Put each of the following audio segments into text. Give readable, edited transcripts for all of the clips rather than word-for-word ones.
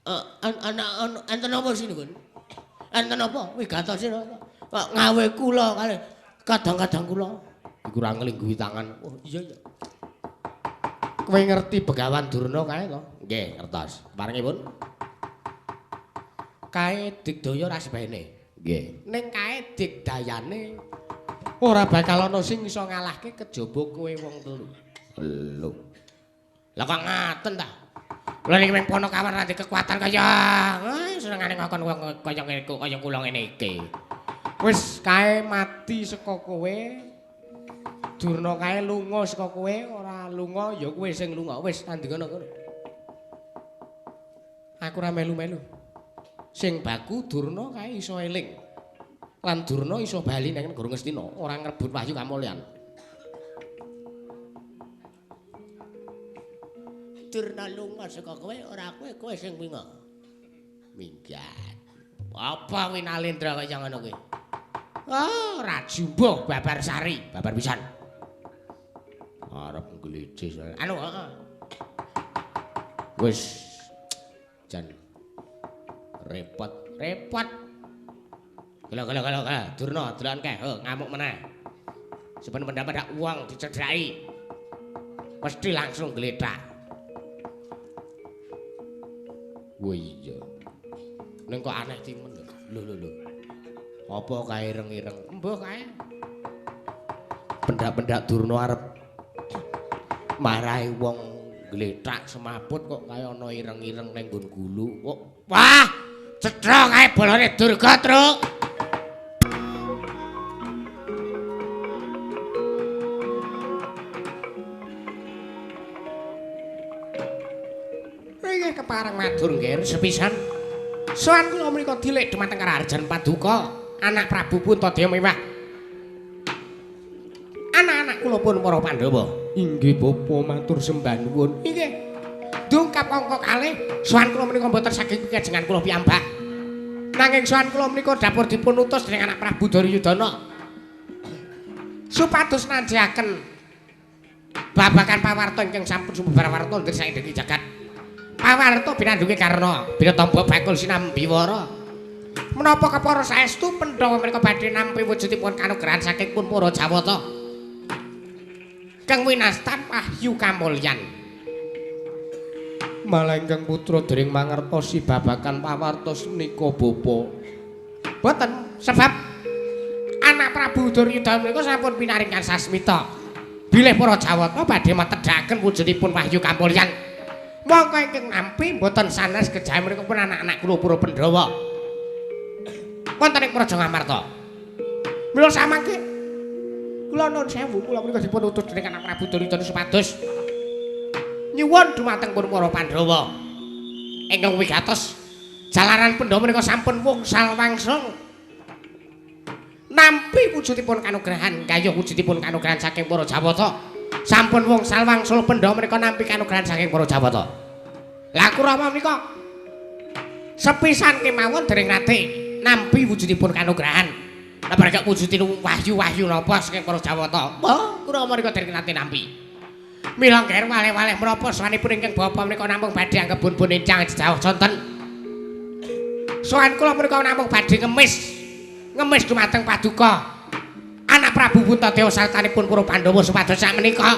Ana enten apa sinuwun? Enten apa? Wigatose kok ngawe kula kalih kadang-kadang kula. Iku ora nglingguhi tangan. Oh iya iya. Kowe ngerti Begawan Durna kae to? Nggih, ngertos. Parengipun. Kae digdaya ora sebene. Nggih. Ning kae digdayane ora bakal ana sing iso ngalahke kejaba kowe wong telu. Lho. Lah kok ngaten ta? Kula niki mung Panakawan ra kekuatan kaya senengane ngakon wong kaya ngene kaya kula ngene iki. Wis kae mati saka kowe. Durna kae lunga saka kowe, ora lunga ya kowe sing lunga. Wis tandingono kono. Aku ora melu-melu. Sing baku Durna kae iso eling. Lan Durna iso bali nang negara Ngastina, ora ngrebut wahyu kamulyan. Durna lunga saka kowe, ora kowe, kowe sing winga. Minggat. Apa kuwi Nalendra kaya ngono kuwi? Ah, ora jumbuh babar sari, babar pisan. Arep ngglicis. Anu, heeh. Wis jan repot, repot. Gelo gelo gelo gelo, Durna deloken kae, ngamuk meneh. Saben pendak-pendak wong dicedhaki. Mesti langsung gletak. Wah iya. Ning kok aneh timen lho. Lho lho lho. Apa kae ireng-ireng? Embuh kae. Pendak-pendak Durna arep marahi wong gletak semaput kok kaya ana ireng-ireng ning nggon gulu. Kok wah, cedhak kae bolone Durga, Truk. Inggih kepareng matur nggih sepisan. Sowan kula menika dilik dumateng Karajan Paduka, anak Prabu Puntadewa mewah. Anak-anak kula pun para Pandhawa. Inggih bapa matur sembah nuwun. Inggih. Dungkap angka kalih, sowan kula menika mboten saking pikajengan kula piyambak. Nanging sowan kula menika dapur dipun utus dening anak Prabu Duryudana. Supados nanjiaken babagan pawarta ingkang sampun sumebar warta wonten saindenging jagat. Pawarta binandunge karna binatomba bakul sinambiwara. Menapa kepara saestu Pandhawa menika badhe nampi wujudipun kanugrahan saking pun para Jawata. Kang winastan wahyu kamulyan. Malah ingkang putra dereng mangertosi babagan pawarta menika bapa. Boten, sebab anak Prabu Duryudana menika sampun pinaringan sasmita. Bilih para Jawata badhe matedhaken wujudipun wahyu kamulyan. Mongko ingkang nampi mboten sanes kejahe menika pun anak-anak kula para Pandhawa. Wonten ing Praja Ngamarta. Mila samangke kula nuwun sewu, kula menika dipun utus dening anak Prabu Duryudana supados nyuwun dumateng pun para Pandhawa. Ingkang wigatos jalaran Pandhawa menika sampun wungsal wangsung nampi wujudipun kanugrahan gayuh wujudipun kanugrahan saking para Jawata. Sampun wungsal wangsul Pandhawa menika nampi kanugrahan saking para Jawata. Lah Kurawa menika sepisan kemawon dereng nate nampi wujudipun kanugrahan. Lah bareng wujudipun wahyu-wahyu napa saking para Jawata. Wah, Kurawa menika dereng nate nampi. Mila ngger waleh-waleh menapa sowanipun ingkang bapa menika namung badhe angkebun-bun encang jejauh sonten. Sowan kula menika namung badhe ngemis. Ngemis dumateng paduka anak Prabu Puntadewa sartanipun para Pandhawa supados sakmenika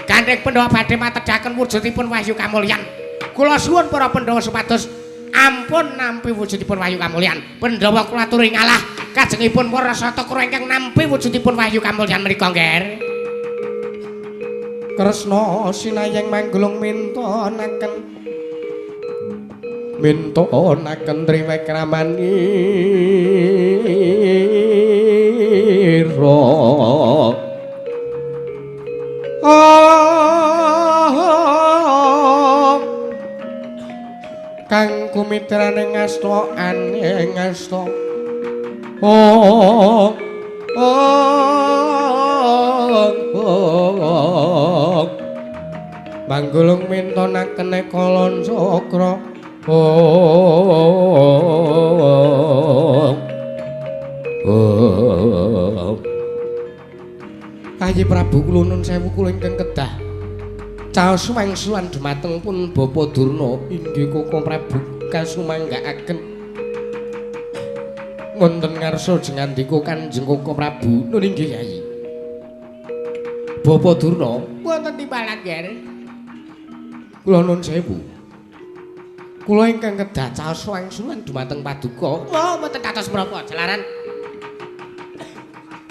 gandheng Pandhawa badhe matedhaken wujudipun wahyu kamulyan. Kula suwun para Pandhawa supados ampun nampi wujudipun wahyu kamulyan. Pandhawa kula aturi ngalah kajengipun para Satakura ingkang nampi wujudipun wahyu kamulyan menika ngger. Kresna sinayeng manggulung mintonaken mintonaken triwikramanira. Kang kumitrane ngasta ane ngasta. Oh oh manggulung mintonaken kolon cakra. Oh oh Kayi Prabu kula nun sewu kula ingkang kedah caos wangsulan dumateng pun Bapa Durna. Inggih Koko Prabu. kasumanggaaken wonten ngarsa jengandika Kanjeng Koko Prabu. Nun inggih Yai. Bapak Durna wonten timbalan nggih. Kula nuwun sewu. Kula ingkang kedah caos wangsulan dumateng paduka. Oh, mboten dados menapa jalaran.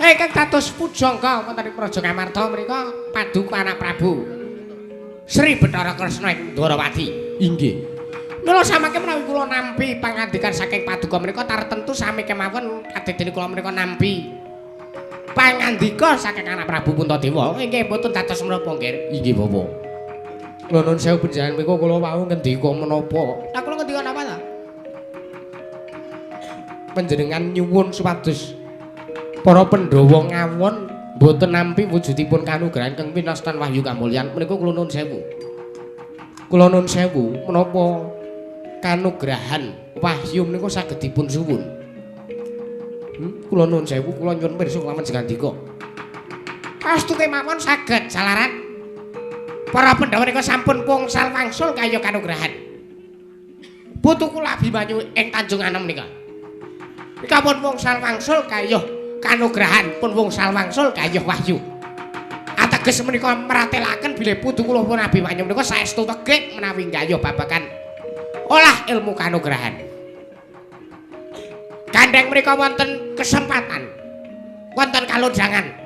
Ingkang dados pujangga wonten ing Praja Ngamarta menika paduka anak Prabu Sri Bathara Kresna ing Dwarawati. Inggih. Mula samangke menawi kula nampi pangandikan saking paduka menika tartemtu sami kemawon kadedene kula menika nampi pangandika saking anak Prabu Puntadewa. Inggih mboten dados menapa nggih. Inggih Bapak. Kula nuwun sewu panjenengan menika kula wau ngendika menapa? Lah kula ngendika napa ta? Panjenengan nyuwun supados para Pandhawa ngawon mboten nampi wujudipun kanugrahan kang pinastan wahyu kamulyan menika kula nuwun sewu. Kula nuwun sewu menapa kanugrahan wahyu menika saged dipun suwun? Kula nuwun sewu kula nyuwun pirsa kelawan jengandika. Pastu kemawon saged jalaran. Para Pandhawa menika sampun wungsal wangsul kaya kanugrahan. Putu kula Abimanyu ing Tanjung Anom menika. Nika pun wungsal wangsul kaya kanugrahan, pun wungsal wangsul kaya wahyu. Ateges menika meratelaken bilih putu kula pun Abimanyu menika saestu wegik menawi nggayuh babagan olah ilmu kanugrahan. Gandheng menika wonten kesempatan, wonten kalonjangan.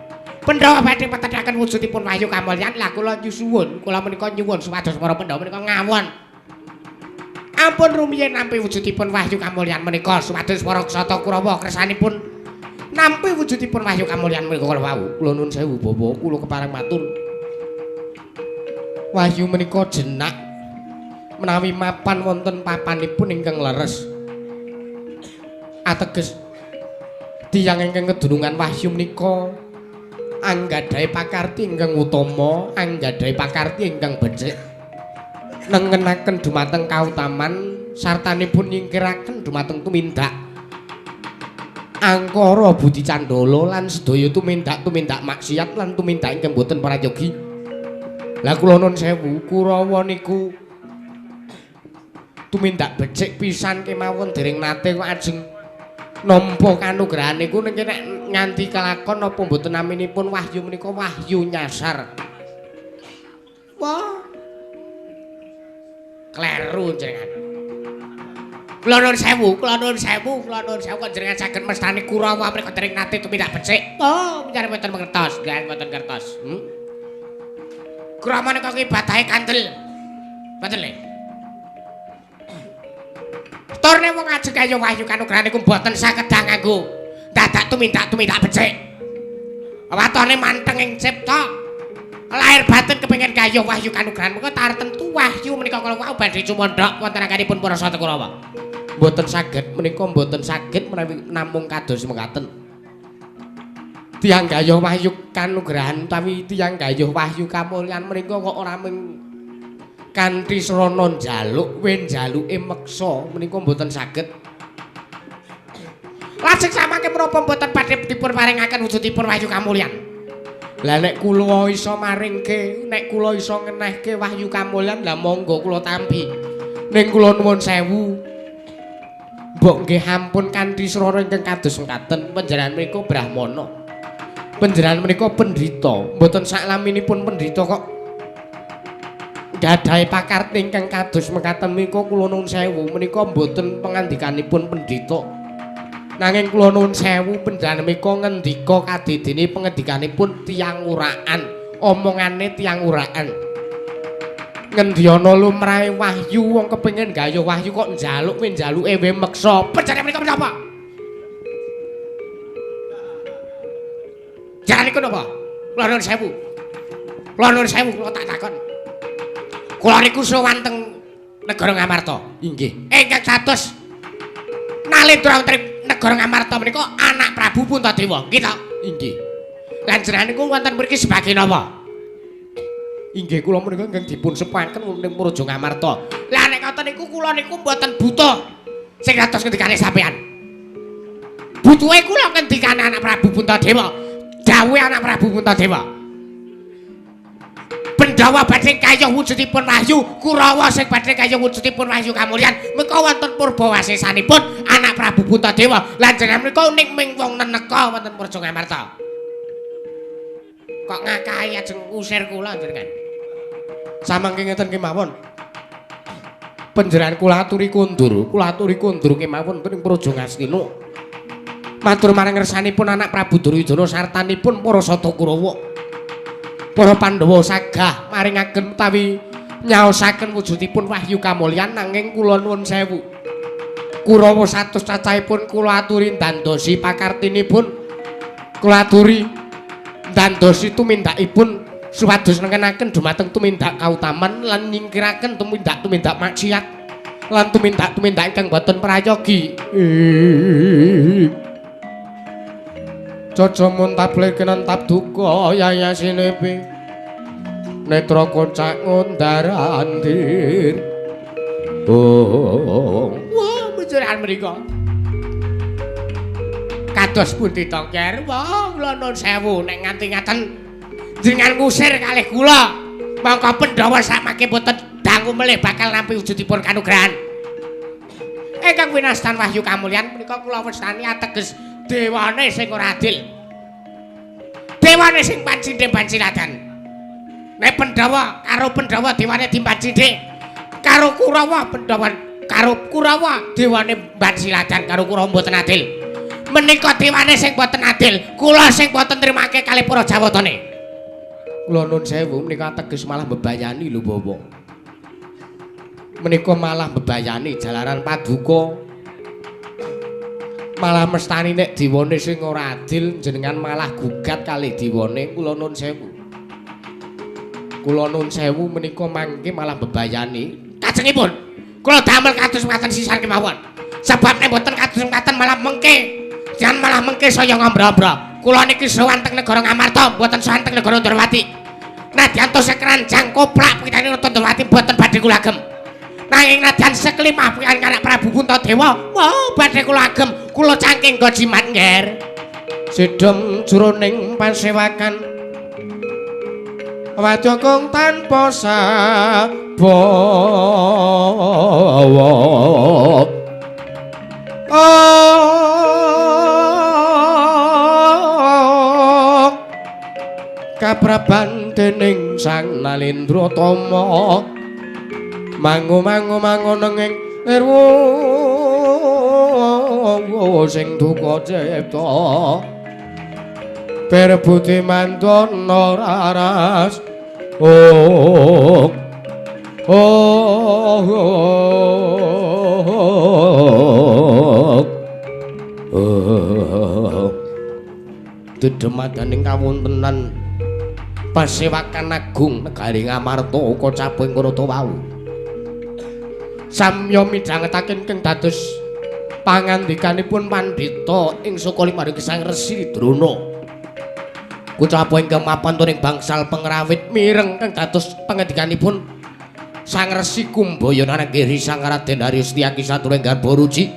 Pandhawa badhe petetaken wujudipun wahyu kamulyan. Lah kula nyuwun, kula menika nyuwun supados para Pandhawa menika ngawon. Ampun rumiyin nampi wujudipun wahyu kamulyan menika supados para Sata Kurawa kersanipun nampi wujudipun wahyu kamulyan menika kala wau. Kula nuwun sewu Bapak, kula kepareng matur. Wahyu menika jenak menawi mapan wonten papanipun ingkang leres. Ateges tiyang ingkang kedunungan wahyu menika anggadhahi pakarti ingkang utama, anggadhahi pakarti ingkang becik. Nengenaken dumateng kautaman sartanipun nyingkiraken dumateng tumindak angkara budi candala lan sedaya tumindak-tumindak maksiat lan tumindak ingkang boten prayogi. Lah kula nuwun sewu, Kurawa niku tumindak becik pisan kemawon dereng nate kok ajeng nampa kanugrahan niku nek nganti kelakon napa mboten naminipun wahyu menika wahyu nyasar. Wah. Kleru jenengan. Kula nuwun sewu, kula nuwun sewu, kula nuwun sewu kok jenengan saged mestani Kurawa mriku dereng nate tumindak becik. Oh, mencari mboten ngertos, nggih mboten ngertos. Kurawa menika ibadahe kandel. Mboten le. Turne wong ajeng kaya wahyu kanugrahan niku mboten saged nganggo dadak tumindak-tumindak becik. Watone manteng ing cipta. Lahir batin kepengin kaya wahyu kanugrahan menika tartemtu wahyu menika kala wau badhe cumandhak wonten angkanipun para Sata Kurawa. Mboten saged menika mboten saged menawi namung kados mekaten. Tiyang gayuh wahyu kanugrahan utawi tiyang gayuh wahyu kamulyan menika kok ora mung kanthi srana njaluk, wen njaluke meksa menika mboten saged. Lajeng samangke menapa mboten badhe dipun paringaken wujudipun wahyu kamulyan? Lah nek kula iso maringke, nek kula iso ngenehke wahyu kamulyan, lah monggo kula tampi. Ning kula nuwun sewu. Mbok nggih ampun kanthi srana ingkang kados mekaten, panjenengan menika brahmana. Panjenengan menika pendhita, mboten saklaminipun pendhita kok gadhahi pakarti ingkang kados mekaten menika kula nuwun sewu menika mboten pangandikanipun pendhita. Nanging kula nuwun sewu panjenengan menika ngendika kadedene pangendikanipun tiyang uraan, omongane tiyang uraan. Ngendiana lumrahe wahyu wong kepengin gayuh wahyu kok njaluk we njaluke we meksa. Panjenengan menika menapa? Jaran niku napa? Kula nuwun sewu. Kula nuwun sewu kula tak takon. Kula niku sowan teng negara Ngamarta. Inggih. Ingkang dados nalendra wonten negara Ngamarta menika anak Prabu Puntadewa. Nggih to? Inggih. Lan jenengan niku wonten mriki sebagai napa? Inggih kula menika ingkang dipun sepaken wonten Praja Ngamarta. Lah nek ngoten niku kula niku mboten buta sing kados ngendikane sampean. Butuhe kula ngendikane anak Prabu Puntadewa. Dawuhe anak Prabu Puntadewa. Pandhawa badhe kayuh wujudipun wahyu, Kurawa sing badhe kayuh wujudipun wahyu kamulyan. Menika wonten purbawasesanipun anak Prabu Puntadewa. Lan jenengan menika unik ming wong neneka wonten Praja Ngamarta. Kok ngakahi ajeng ngusir kula jenengan? Samangke ngeten kemawon. Panjenengan kula aturi kondur, kula aturi kondur kemawon wonten ing Praja Ngastina. Matur marang ngersanipun anak Prabu Duryudana sartanipun para Sata Kurawa. Para Pandhawa sagah maringaken utawi nyaosaken wujudipun wahyu kamulyan nanging kula nuwun sewu. Kurawa 100 cacahipun kula aturi ndandosi pakartinipun, kula aturi ndandosi tumindakipun supados nengenaken dumateng tumindak kautaman lan nyingkiraken tumindak-tumindak maksiat lan tumindak-tumindak ingkang boten prayogi. Caca muntablir kenentap duka yayasinepi netra kocak ngundarandir. Oh, wah muncuran mriku. Kados pundi to, Ger? Wah, kula nuwun sewu nek nganti ngaten jenengan ngusir kalih kula. Mongko Pandhawa samangke boten dangu melih bakal nampi wujudipun kanugrahan. Ingkang winastan wahyu kamulyan menika kula wastani ateges dewane sing ora adil. Dewane sing pancindhe panciladan. Nek Pandhawa karo Pandhawa dewane dipancindhe. Karo Kurawa Pandhawa karo Kurawa dewane panciladan karo Kurawa mboten adil. Menika dewane sing mboten adil, kula sing mboten nrimake kalih para jawatane. Kula nuwun sewu menika ateges malah mbebayani lho Bapak. Menika malah mbebayani jalaran paduka. Malah mestani nek diwane sing ora adil jenengan malah gugat kalih diwane. Kula nuwun sewu. Kula nuwun sewu menika mangke malah mbebayani. Kajengipun kula damel kados mekaten sisan kemawon. Sebab nek mboten kados mekaten malah mengke. Jangan malah mengke saya ngombro-ombro. Kula niki sowan teng negara Ngamarta, mboten sowan teng negara Ndrawati. Nadyan tos keranjang koplak pitane Ndrawati mboten badhe kula agem. Nanging nadyan seklimah pian anak Prabu Puntadewa, wah badhe kula agem, kula cangking nggo jimat ngger. Sidhem jroning pasewakan wajakung tanpa sabawa. Kapraban dening Sang Nalendra Tama mangu mangu mangu nenging nirwu sing duka cipta perbudi mandana raras. Oh oh oh dedemadaning kawontenan pasewakan agung negari Ngamarta kocap ing kono wau. Samya midhangetaken keng dados pangandikanipun pandhita ing Sukalima Sang Resi Drona. Kucapa ingkang mapan turing bangsal pengrawit mireng kang dados pangandikanipun Sang Resi Kumbayana Giri Sang Raden Arya Setyaki Saturing Garba Ruci.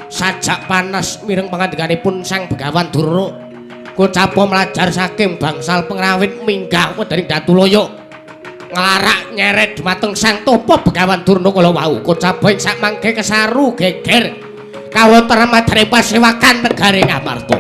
Sajak panas mireng pangandikanipun Sang Begawan Durna. Kucapa mlajar saking bangsal pengrawit minggah wedharing Datulaya. Nglarak nyeret dumateng Sang Topa Begawan Durna kala wau. Kucapa ing sakmangke kesaru geger kawontenan madharing pasewakan negari Ngamarta.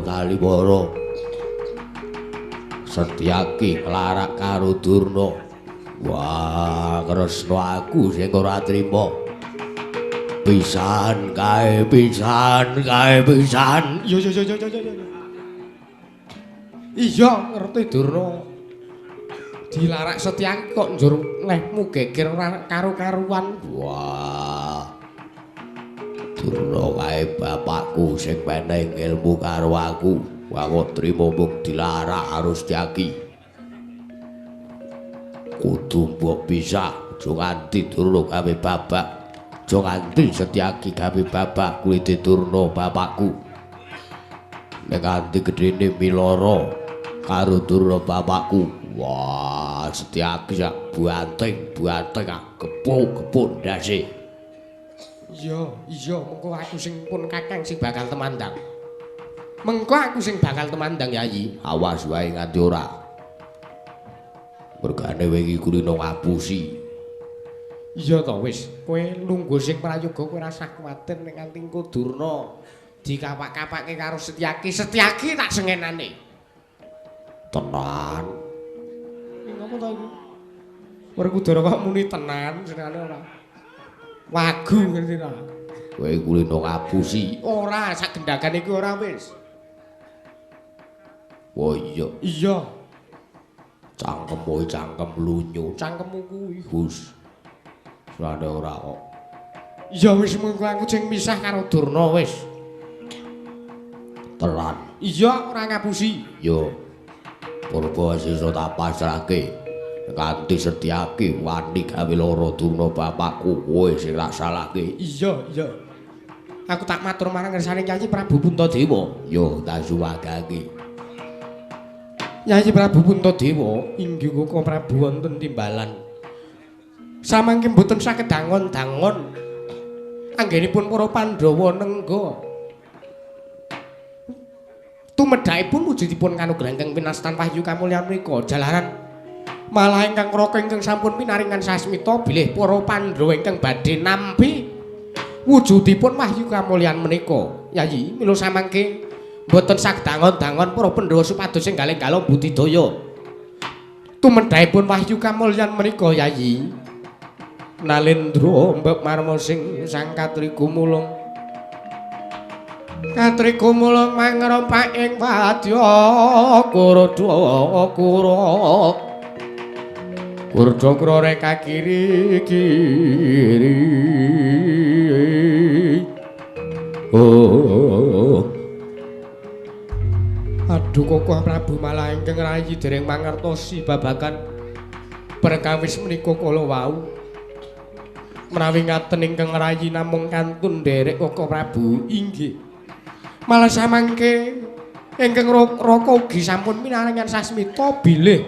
Tali Setyaki nglarak karo Durna. Wah, Kresna aku sing ora trima. Pisan kae, pisan kae, pisan. Iya iya iya iya iya. Iya, ngerti Durna. Dilarak Setyaki kok njur lehmu geger ora karu-karuan. Wah. Durna kae bapakku sing menehi ilmu karo aku. Wah, trimo mung dilarak karo Setyaki. Kudu mbok pisah, aja nganti Durna gawe babak. Aja nganti Setyaki gawe babak kulite Durna bapakku. Nek nganti gedene miloro karo Durna bapakku. Wah, Setyaki sak banting-banting gepuk-gepuk ndase. Iya, iya, mengko aku sing pun kakang sing bakal temandang. Mengko aku sing bakal temandang, Yayi. Awas wae nganti ora. Mergane wingi kulino ngapusi. Iya to wis, kowe lungguh sing prayoga kowe ora usah kuwatir nek nganti engko Durna dikapak-kapake karo Setyaki. Setyaki tak sengenane. Tenan. Ngopo to iku? Werkudara kok muni tenan senengane ora. Wagu ngerti ta? Kowe kulino ngapusi. Ora, sak gendhagan iki ora wis. Oh iya. Iya. Cangkemmu cangkem lunyu. Cangkemmu kuwi. Gus. Senane ora kok. Ya wis mengko aku sing misah karo Durna wis. Tenan. Iya, ora ngapusi. Yo. Purba sisa tak pasrahke. Nganti Setyaki wani gawe lara Durna bapakku, kowe sing tak salahke. Iya, iya. Aku tak matur marang ngersane Kyai Prabu Puntadewa. Yo, tak suwagake. Kyai Prabu Puntadewa inggih Koko Prabu wonten timbalan. Samangke mboten saged dangon-dangon anggenipun para Pandhawa nengga. Tumedhakipun wujudipun kanugrahan ingkang pinastan wahyu kamulyan menika jalaran malah ingkang raka ingkang sampun pinaringan sasmita bilih para Pandhawa ingkang badhe nampi wujudipun wahyu kamulyan menika. Yayi, mila samangke mboten saged dangon-dangon para Pandhawa supados sing galing-galo budidaya. Tumedhakipun wahyu kamulyan menika Yayi. Nalendra mbek marma sing sang katriku mulung. Katriku mulung mangrompak ing wadya kurda kura. Kurda kura reka kiri kiri. Oh. Aduh Koko Prabu malah ingkang rayi dereng mangertosi babagan perkawis menika kala wau. Menawi ngaten ingkang rayi namung kantun nderek Koko Prabu. Inggih. Malah samangke ingkang raka ugi sampun minarengan sasmita bilih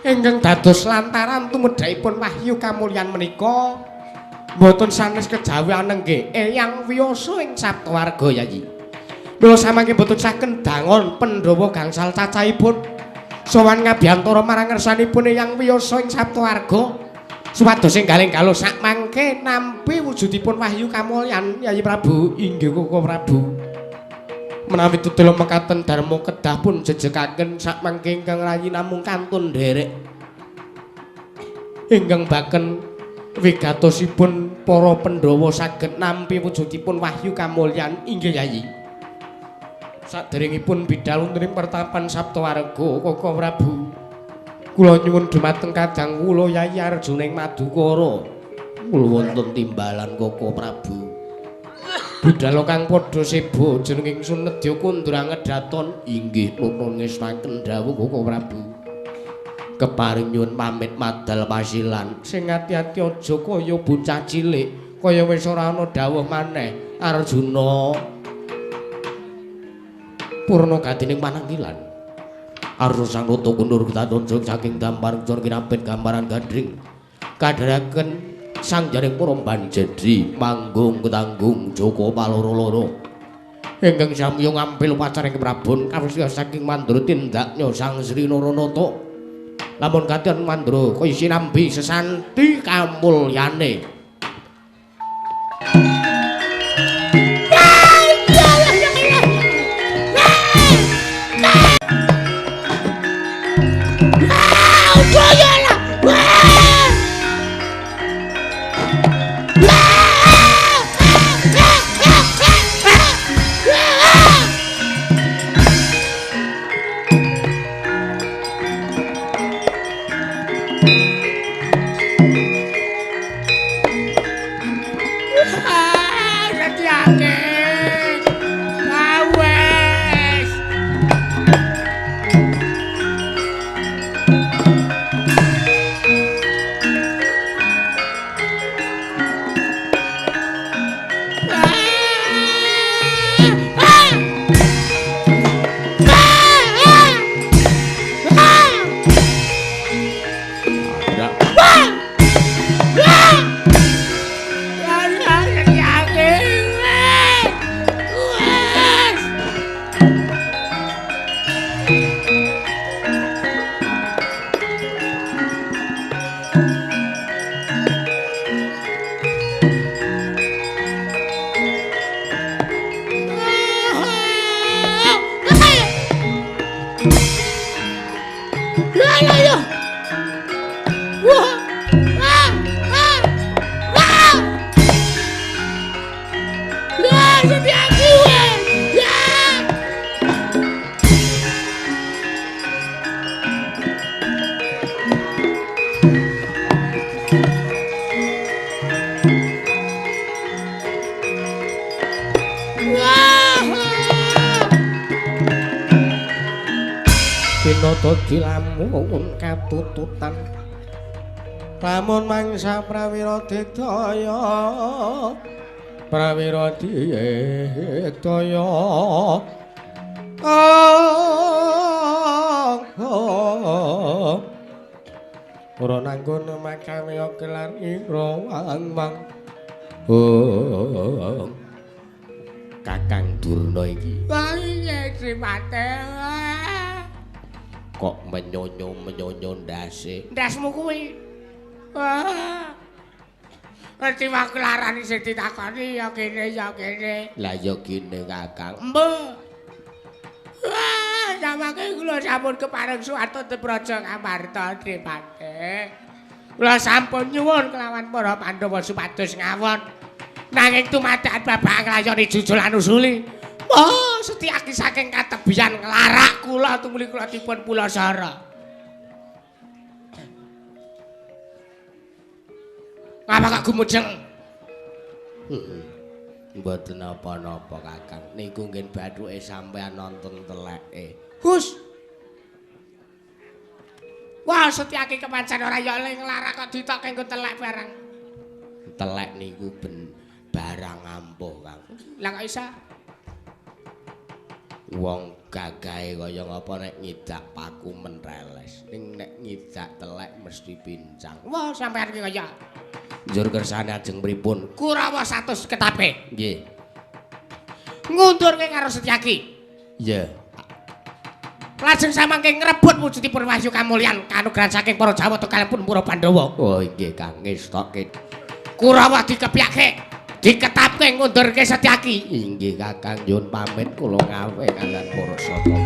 ingkang dados lantaran tumedhakipun wahyu kamulyan menika mboten sanes kejawi anenggih Eyang Wiyasa ing Saptawarga Yayi. Mila samangke mboten saged dangon Pandhawa gangsal cacahipun sowan ngabiyantara marang ngersanipun Eyang Wiyasa ing Saptawarga supados sing galing-galo sak mangke nampi wujudipun wahyu kamulyan Yayi Prabu. Inggih Koko Prabu. Menawi tetela mekaten dharma kedah pun jejekaken sak mangke ingkang rayi namung kantun nderek ingkang baken wigatosipun para Pandhawa saged nampi wujudipun wahyu kamulyan. Inggih Yayi. Saderengipun bidal wonten ing pertapan Saptawarga Koko Prabu, kula nyuwun dumateng kadang kula Yayi Arjuna ing Madukara. Kula wonten timbalan Koko Prabu. Budhal kang padha seba jeneng ingsun nedya kundra ngedhaton. Inggih nutun ngestaken dawuh Koko Prabu. Keparing nyuwun pamit madal pasilan. Sing ati-ati aja kaya bocah cilik, kaya wis ora ana dawuh maneh. Arjuna purna gatining panangkilan. Arsa sang nata kundur kitaton saking dampar cor kinapit gambaran gandring. Kadharaken sang jaring para banjedi manggung ketanggung Joko paloro-loro. Ingkang samiya ngampil upacara ing Prabon kawis saking Mandra tindaknya Sang Sri Naranata. Lamun katiyan Mandra kaya sinambi sesanti kamulyane. Pinata dilamun katututan lamun mangsa prawira didaya prawira didaya ora nanggon makawe gelar ira wang-wang. Kakang Durna iki piye tripate kok menyonyo-menyonyo ndase. Ndasmu kuwi. Wah. Ngerti wae larane sing ditakoni ya kene ya kene. Lah ya kene Kakang. Embuh. Wah, samangke kula sampun kepareng suwarta Praja Ngamarta Tripate. Kula sampun nyuwun kelawan para Pandhawa supados ngawon. Nanging tumadak babagan nglayoni jujulan usuli. Oh, Setyaki saking katebian nglarak kula tumuli kula dipun pulasara. Ngapa kok gumujeng? Mboten napa-napa Kakang. Niku nggih bathuke sampean nonton teleke. Gus. Wah, Setyaki kepancen ora ya le nglarak kok ditokke nggo telek barang. Telek niku ben barang ampuh, Kang. Lah kok isa? Wong gagahe kaya ngapa nek ngidak paku mentreles, ning nek ngidak telek mesti pincang. Wah, sampean iki kaya njur kersane ajeng pripun? Kurawa 100 ketape. Nggih. Ngundurke karo Setyaki. Iya. Lajeng samangke ngrebut wujudipun wahyu kamulyan kanugrahan saking para Jawata kalipun para Pandhawa. Oh nggih Kang, ngestokke. Kurawa dikepyake. Diketapke ngundurke Setyaki. Inggih Kakang, nyuwun pamit kula ngawe kaliyan para sata.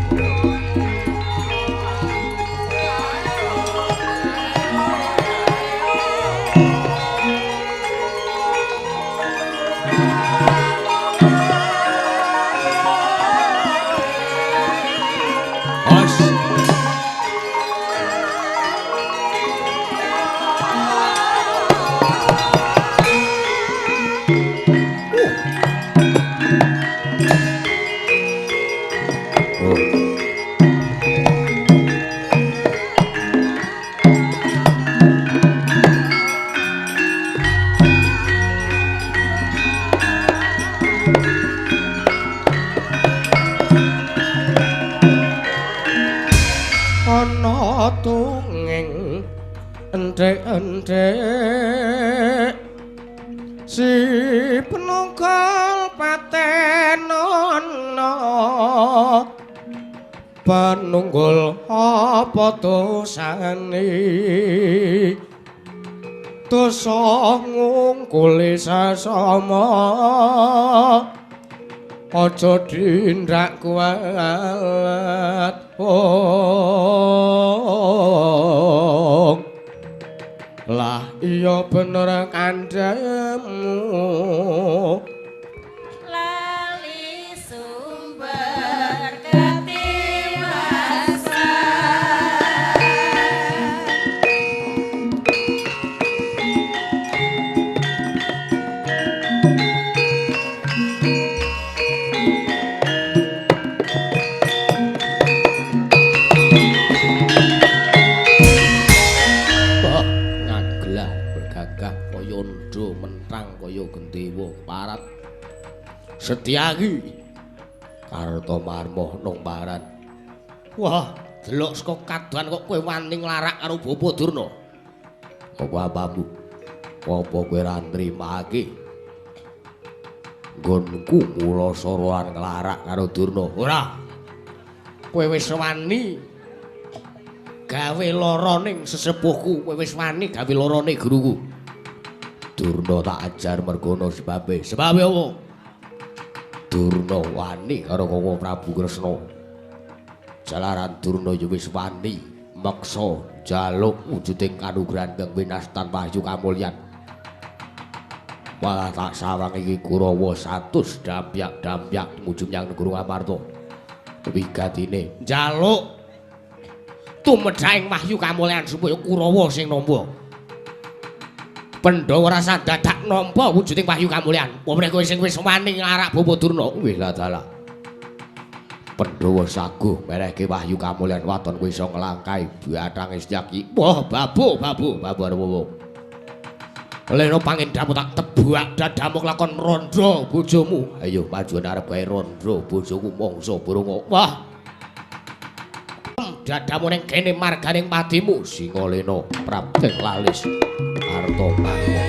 Tungeng endhek-endhek si penunggal patenono panunggul apa dosane dosa ngungkuli sasama aja dindak kualat. Lah iya bener kandhamu lali sumber ketiwasan. kaya gendewa parat. Setyaki Kartomarma nang paran. Wah, delok saka kadohan kok kowe wani nglarak karo Bapa Durna. Apa apamu? Apa kowe ora nrimake? Nggonku mula soroan nglarak karo Durna. Ora. Kowe wis wani gawe lara ning sesepuhku, kowe wis wani gawe larane guruku. Durna tak ajar mergono sebabe. Sebabe apa? Durna wani karo Koko Prabu Kresna. Jalaran Durna ya wis wani meksa njaluk wujuding kanugrahan kang winastan wahyu kamulyan. Malah tak sawang iki Kurawa 100 dampyak-dampyak tumuju menyang negara Ngamarta. Wigatine njaluk tumedhaing wahyu kamulyan supaya Kurawa sing nampa. Pandhawa rasa dadak nampa wujuding wahyu kamulyan. Apa meneh kowe sing wis wani nglarak Bapa Durna? Wis lah dalah. Pandhawa saguh merehke wahyu kamulyan waton kowe iso nglangkai bathange Setyaki. Wah, babu, babu, babu arep opo? Leno pangendamu tak tebak dadamu lakon rondo bojomu. Ayo maju arep gawe rondo bojoku mangsa burung. Wah. Dadamu ning kene marganing patimu Singalena prapting lalis Kartomarma.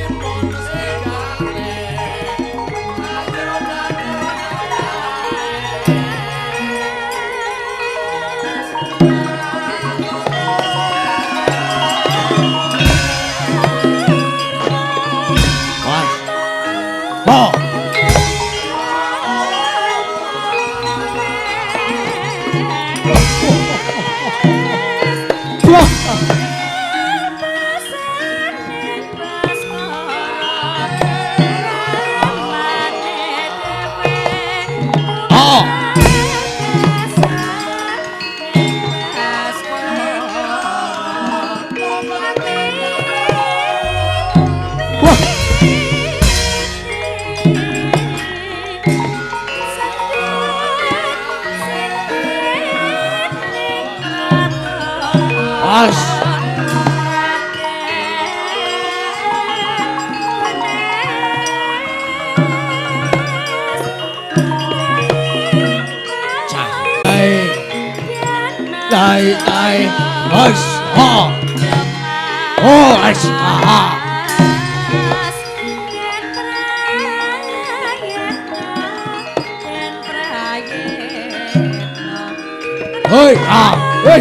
Hei, ah, wis.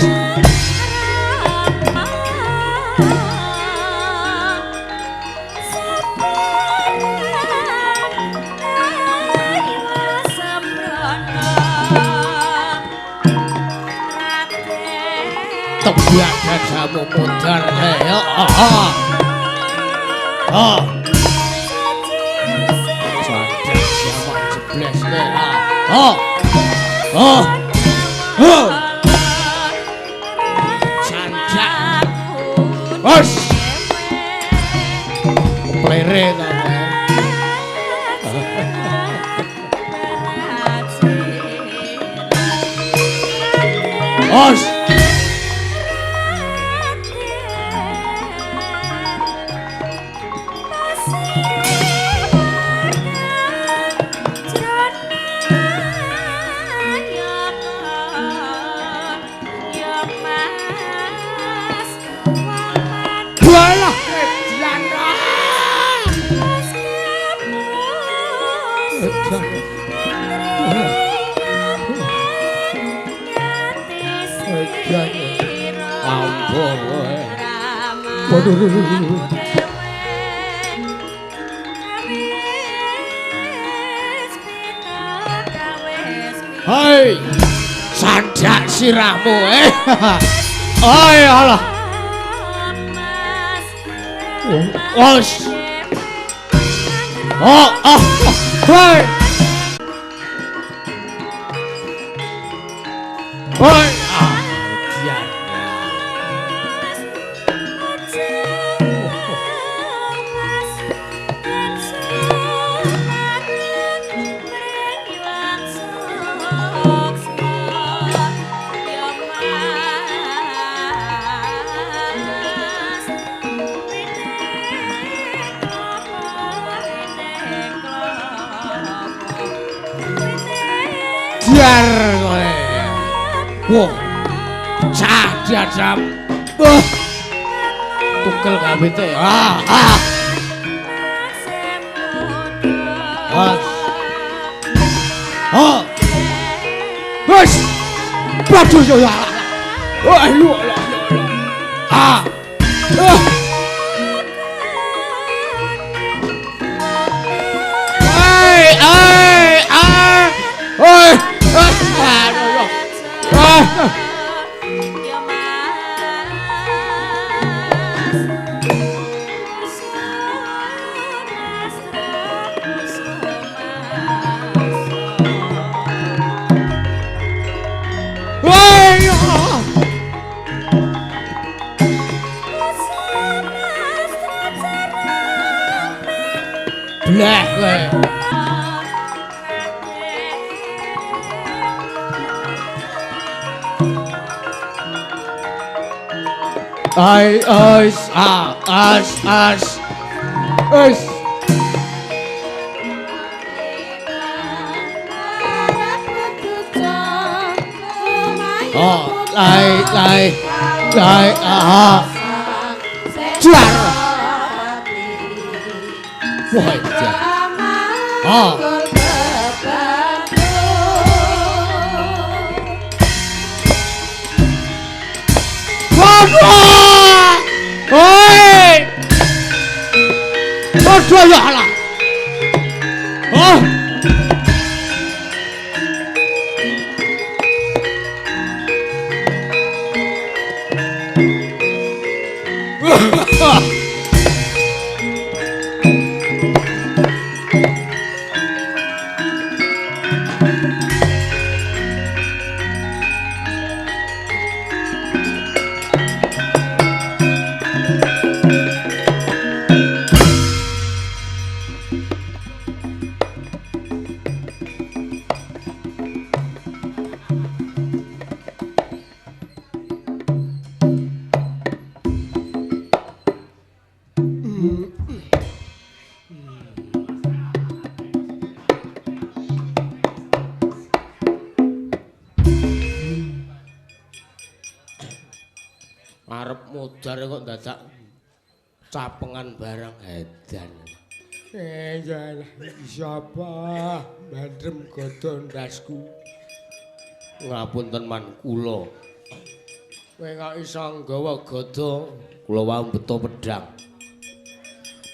Tebak dadamu mudhar ya. Ah. Ah. Jangan siapa jebles le. Ah. Ah. Ah. Sanjak. Wes. Plere ta. Os. Hei, sanjak sirahmu eh. Oi Allah. Os. Oh, oh, hei. Hei. Ah, dia. Jar kowe. Wah. Pecah diajam. Wah. Tukel gawite. Ah, ah. Ah. Oh. Wes. Waduh yo ya. Wah, lu. Ah. Ah. Ai, ai, ah. Oi. Aduh yo. Ah. Bleh kowe. Ai ais a as as. Ais. Oh, lai lai lai ah. Juar. Wah, jan. Ah. Waduh. Hoi. Waduh ya Allah. Oh. Arep modar kok dadak capengan barang edan. Ya sapa bandrem godho ndasku. Ngapunten man kula. Kowe kok iso nggawa godho? Kula wau beto pedhang.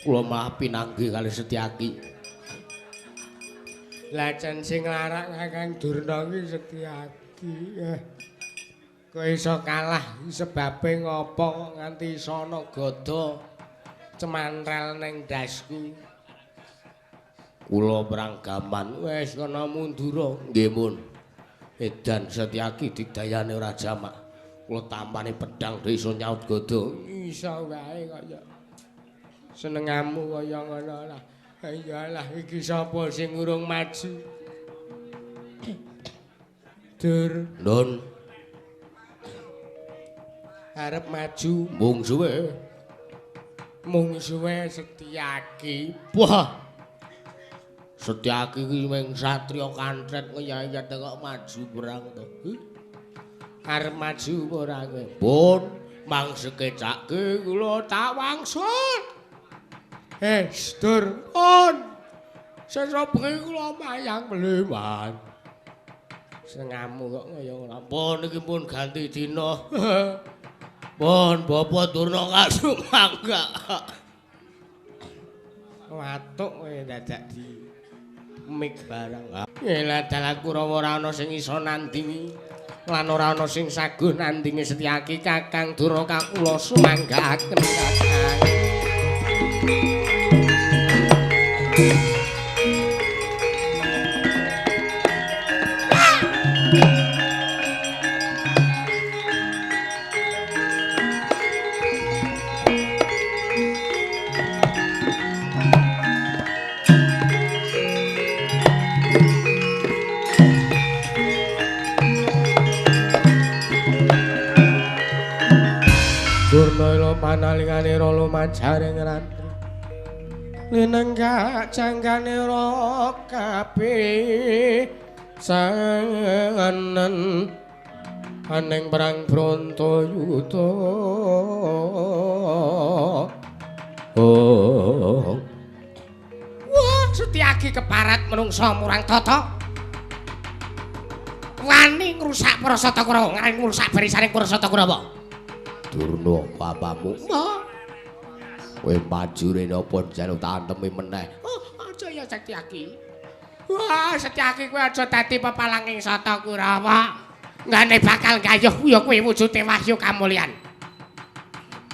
Kula malah pinanggih kali Setyaki. Lah jan sing nglarak Kakang Durna iki Setyaki. Kowe iso kalah sebabe ngopo kok nganti iso ana godha cemantrel ning ndasku. Kula perang gaman wis kana mundura. Nggih mun. Edan Setyaki digdayane ora jamak. Kula tampane pedhang dhewe iso nyaut godha. Iso wae kaya senengamu kaya ngono lah. Iyalah iki sapa sing urung maju? Dur. Nun. Arep maju mung suwe. Mung suwe Setyaki. Wah. Setyaki iki mung satriya kantret ngeyayat kok maju perang to. Arep maju apa ora kowe? Pun mang sekecake kula tak wangsul. Dur. Pun. Sesuk bengi kula mayang mleman. Sengamu kok kaya ngono. Pun iki pun ganti dina. Pun Bapak Durna kasumangga. Watuk kowe dadak di mik barang. Lah dalah Kurawa ora ana sing iso nandingi lan ora ana sing saguh nandingi Setyaki. Kakang Durna kakula sumanggaaken Kakang. Durna panalingane ra lumajaring rantri linenggak janggane ra kabeh Sanen aning perang Bratayuda. Oh. Wah, Setyaki keparat menungsa murang tata. Wani ngrusak para Sata Kurawa, ngrusak barisaning para Sata Kurawa. Durna bapamu. Kowe maju rene apa njaluk tantemi meneh? Oh, aja ya Setyaki. Wah, Setyaki kowe aja dadi pepalanging Sata Kurawa. Nggane bakal gayuh ya kowe wujude wahyu kamulyan.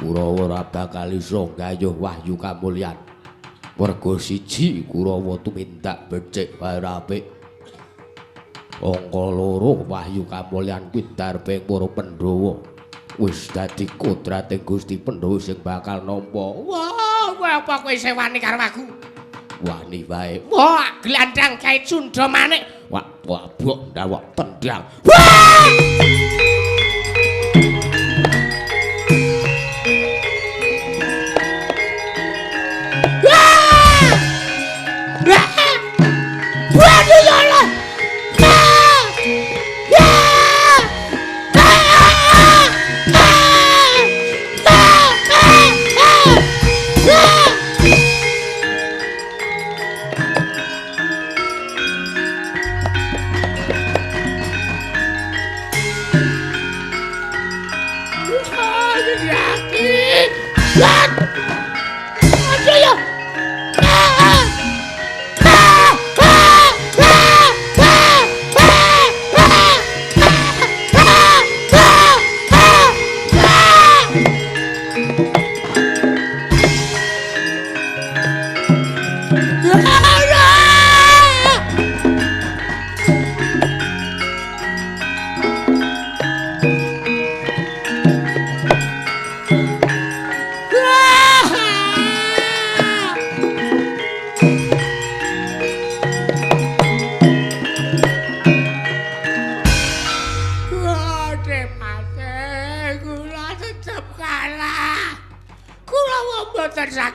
Kurawa ora bakal iso gayuh wahyu kamulyan. Werga siji Kurawa tumindak becik wae ora apik. Angka loro wahyu kamulyan kuwi darbeng para Pandhawa. Wis dadi kodrate Gusti Pandhawa sing bakal nampa. Wah, kowe apa kowe isih wani karo aku? Wani wae. Wah, glandang kae Cundha manik. Wah, wabok ndawak tendang. Wah! Wah! Wah! Waduh ya Allah. Ah! Ya! Ah! Ah! Ah! Ah! Ah!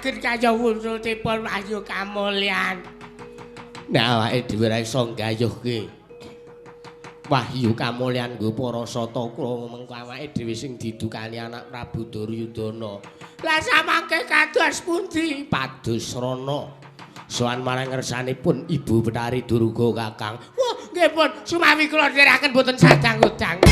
Kaya wujudipun wahyu kamulyan. Nek awake dhewe ora iso nggayuhke wahyu kamulyan nggo para Sata Kurawa, mengko awake dhewe sing didukani anak Prabu Duryudana. Lah samangke kados pundi? Padusrana sowan marang ngersanipun Ibu Betari Durga Kakang. Wah, nggih pun sumawi kula nderekaken boten sadang-udang.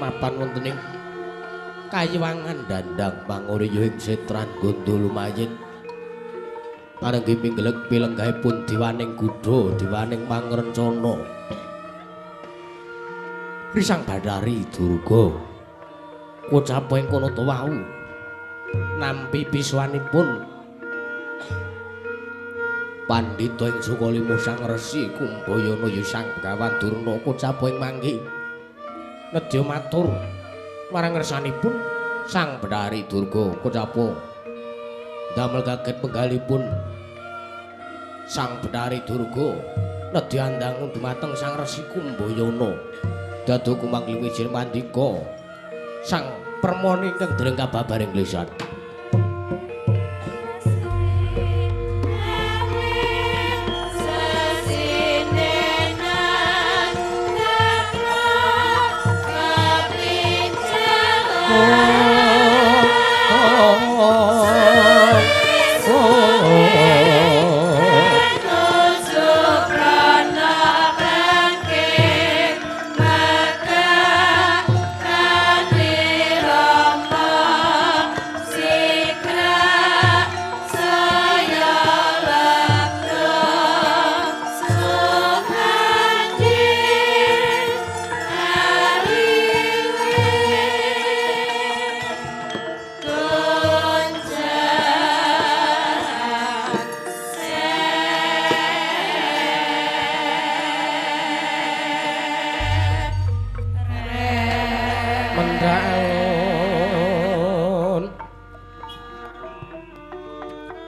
Mapan wonten ing kayiwangan dandang panguriya ing setran gondo lumayin. Panenggi pinggelek pilenggahipun diwaning gudha diwaning pangrencana. Risang Bathari Durga kocapa ing kono ta wau nampi pisuwanipun pandhita ing Sukalima Sang Resi Kumbayana ya Sang Begawan Durna kocapa ing manggi nedya matur marang ngersanipun Sang Bathari Durga kocapa damel kaget penggalipun Sang Bathari Durga nedya andang dumateng Sang Resi Kumbayana dadu kumangli wijil mandika Sang Permoni ingkang dereng kababaring lisan.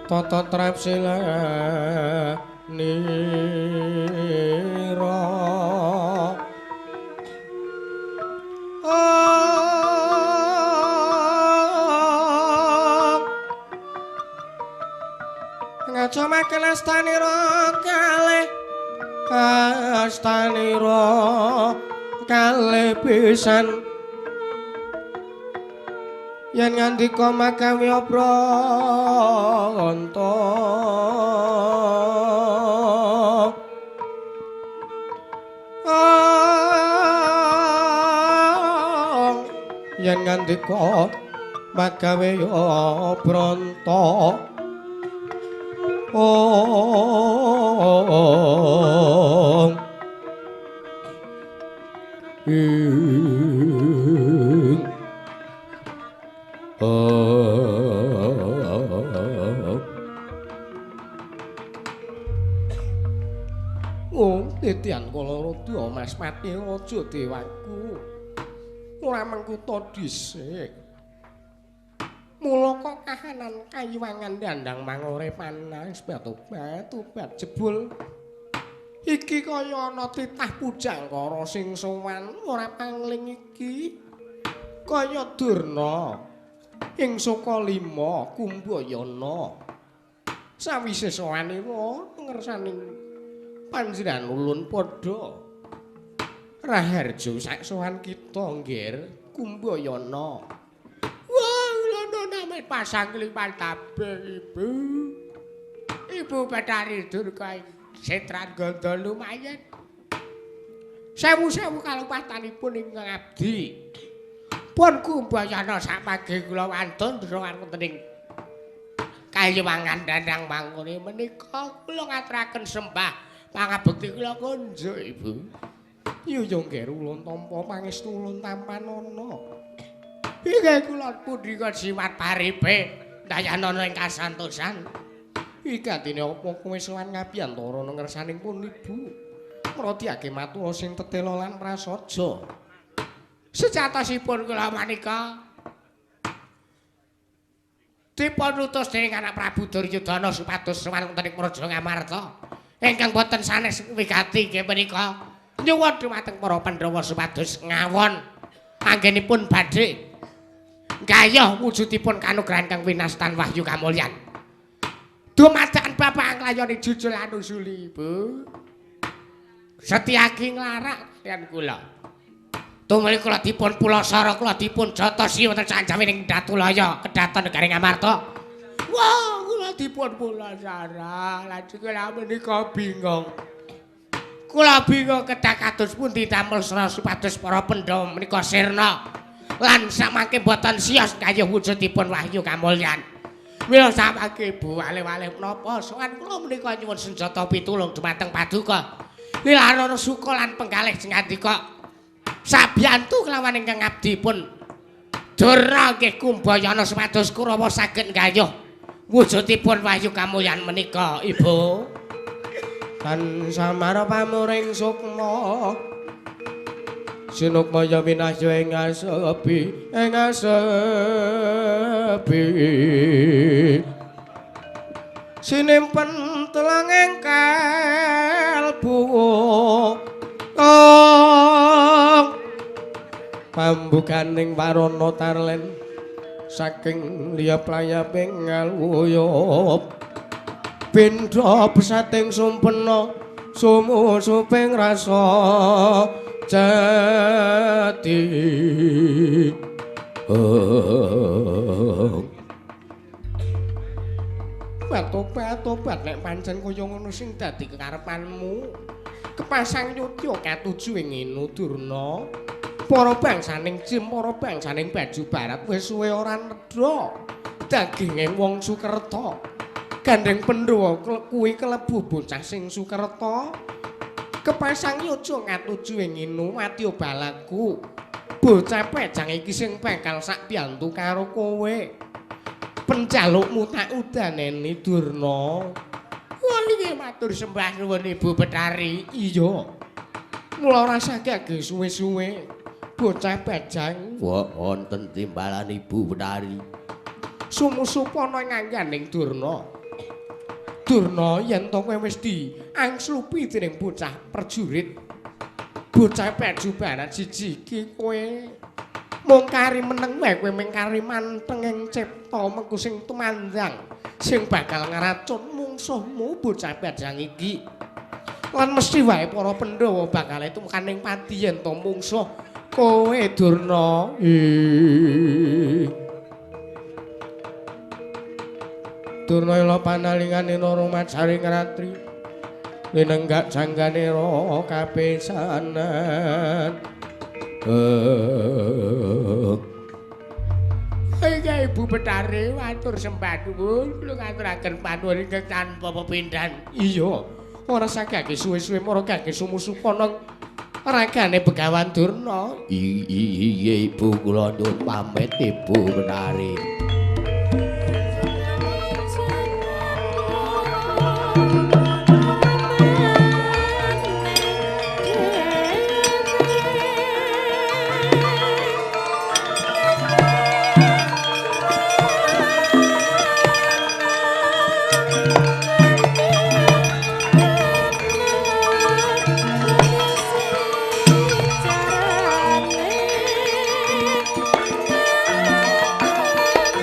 Tata trapsila nira ngaca makan astanira kalih astanira kalih pisan yen ngandika makawi pranta yen ngandika magawe pranta Oh, titian kala rada Mas Pati aja dewaku. Ora mengkuta dhisik. Mula kok kahanan kayiwangan dandang mangore panas batu-batu jebul. Iki kaya ana titah pujangkara sing sowan ora pangling iki. Kaya Durna ing Sukalima Kumbayana. Sawise sowanira ngersaning panjenengan ulun padha raharjo sak sowan kita nggir Kumbayana. Wah, lana name pasang klipan kabeh Ibu. Ibu Bathari Durga setran gandha lumayan. Sewu-sewu kalupatanipun ingkang abdi. Pun Kumbayana samangke kula wantun sowan wonten ing kayiwangan dandang mangkune menika kula ngaturaken sembah pangabekti kula kunjuk Ibu. Iya ya nggih ulun tampa pangestu ulun tampanana. Inggih kula punika jimat paripe dayanana ing kasantosan. Igatine apa kowe sowan ngabiyantara ngersaning pun Ibu. Mrodiake matura sing tetela lan prasaja. Sejatosipun kula menika dipun utus dening anak Prabu Duryudana supados sowan wonten ing Praja Ngamarta ingkang boten sanes wigati inggih menika nyuwun dumateng para Pandhawa supados ngawon anggenipun badhe gayuh wujudipun kanugrahan kang winastan wahyu kamulyan. Dumadakan bapak nglayoni jujul anusuli Ibu. Setyaki nglarak kaliyan kula. Tumuli kula dipun pulasara kula dipun jotosi wonten sanjawining Datulaya kedaton negari Ngamarta. Wah, kula dipun pulasara. Lajeng kula menika bingung. Kula bingung kedah kados pundi damel sra supados para Pandhawa menika sirna lan samangke boten siyos kayuh wujudipun wahyu kamulyan. Mila samangke Ibu wale-wale menapa sowan kula menika nyuwun senjata pitulung dumateng paduka. Nilarana suka lan penggalih sing ngandika sabiyantu kelawan ingkang abdi pun Durna nggih Kumbayana supados Kurawa saged nggayuh wujudipun wahyu kamulyan menika Ibu. Tan samara pamuring sukma sinukmaya winahya ing asepi ing asepi sinimpen telanging kalbu pambukaning warana tarlen saking liyap layaping ngaluyup bendha besating sumpena sumusuping rasa jati. Tobat-tobat nek pancen kaya ngono sing dadi kekarepanmu. Kepasang yudya katuju ing Inu Durna. Para bangsaning Jim, para bangsaning Baju Barat wis suwe ora nedha daginge wong Sukerta. Gandeng Pandhawa kuwi kelebu bocah sing Sukerta. Kepasang yudya katuju ing Inu wadya balaku. Bocah pejang iki sing bakal sak biyantu karo kowe. Penjalukmu tak udaneni Durna. Wah niki matur sembah nuwun Ibu Bathari. Iya. Mula ora saged suwe-suwe bocah bajang wonten timbalan Ibu Bathari. Sumusupana ing angganing Durna. Durna yen to kowe wis diangslupi dening bocah prajurit. Bocah Baju Barat siji iki kowe mung kari meneng wae kowe mung kari manteng ing cipta mengko sing tumandang sing bakal ngracun mungsuhmu bocah bajang iki. Lan mesti wae para Pandhawa bakal tumukaning pati yen to mungsuh kowe Durna. Durna ila panalingane rumajaring ratri linenggak janggane ra kapisanan. Iki Ibu Bathari matur sembah nuwun kula ngaturaken panuwun ingkang tanpa pepindhan. Iya, ora saged suwe-suwe mara kangge sumusupana ragane Begawan Durna. Iya Ibu kula nyuwun pamit Ibu Bathari.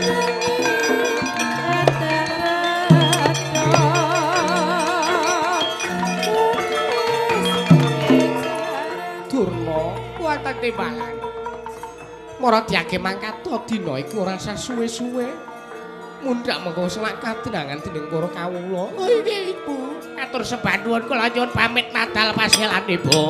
Carane timbalan. Mara diage mangkat dina iku ora usah suwe-suwe. Mundhak mengko selak kadenangan dening para kawula. Oh inggih Ibu. Atur sembah nuwun kula nyuwun pamit nadal pasilan Ibu.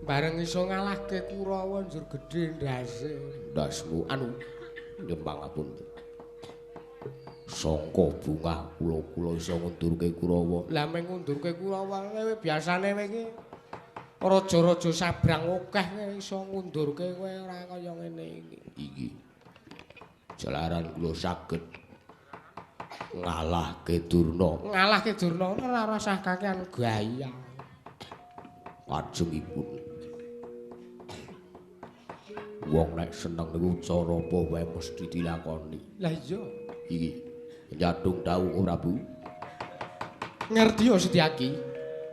Bareng iso ngalahke Kurawa njur gedhe ndase. Ndasmu anu nyembang ngapunten. Sangka bungah kula-kula iso ngundurke Kurawa. Lah meng ngundurke Kurawa kowe biasane kowe iki raja-raja sabrang akeh iso ngundurke kowe ora kaya ngene iki. Iki jalaran kula saged ngalahke Durna. Ngalahke Durna ora rasah kakean gaya. Kajengipun wong nek seneng niku cara apa wae mesti dilakoni. Lah iya. Iki nyadung dawuh Prabu. Ngerti yo Setyaki?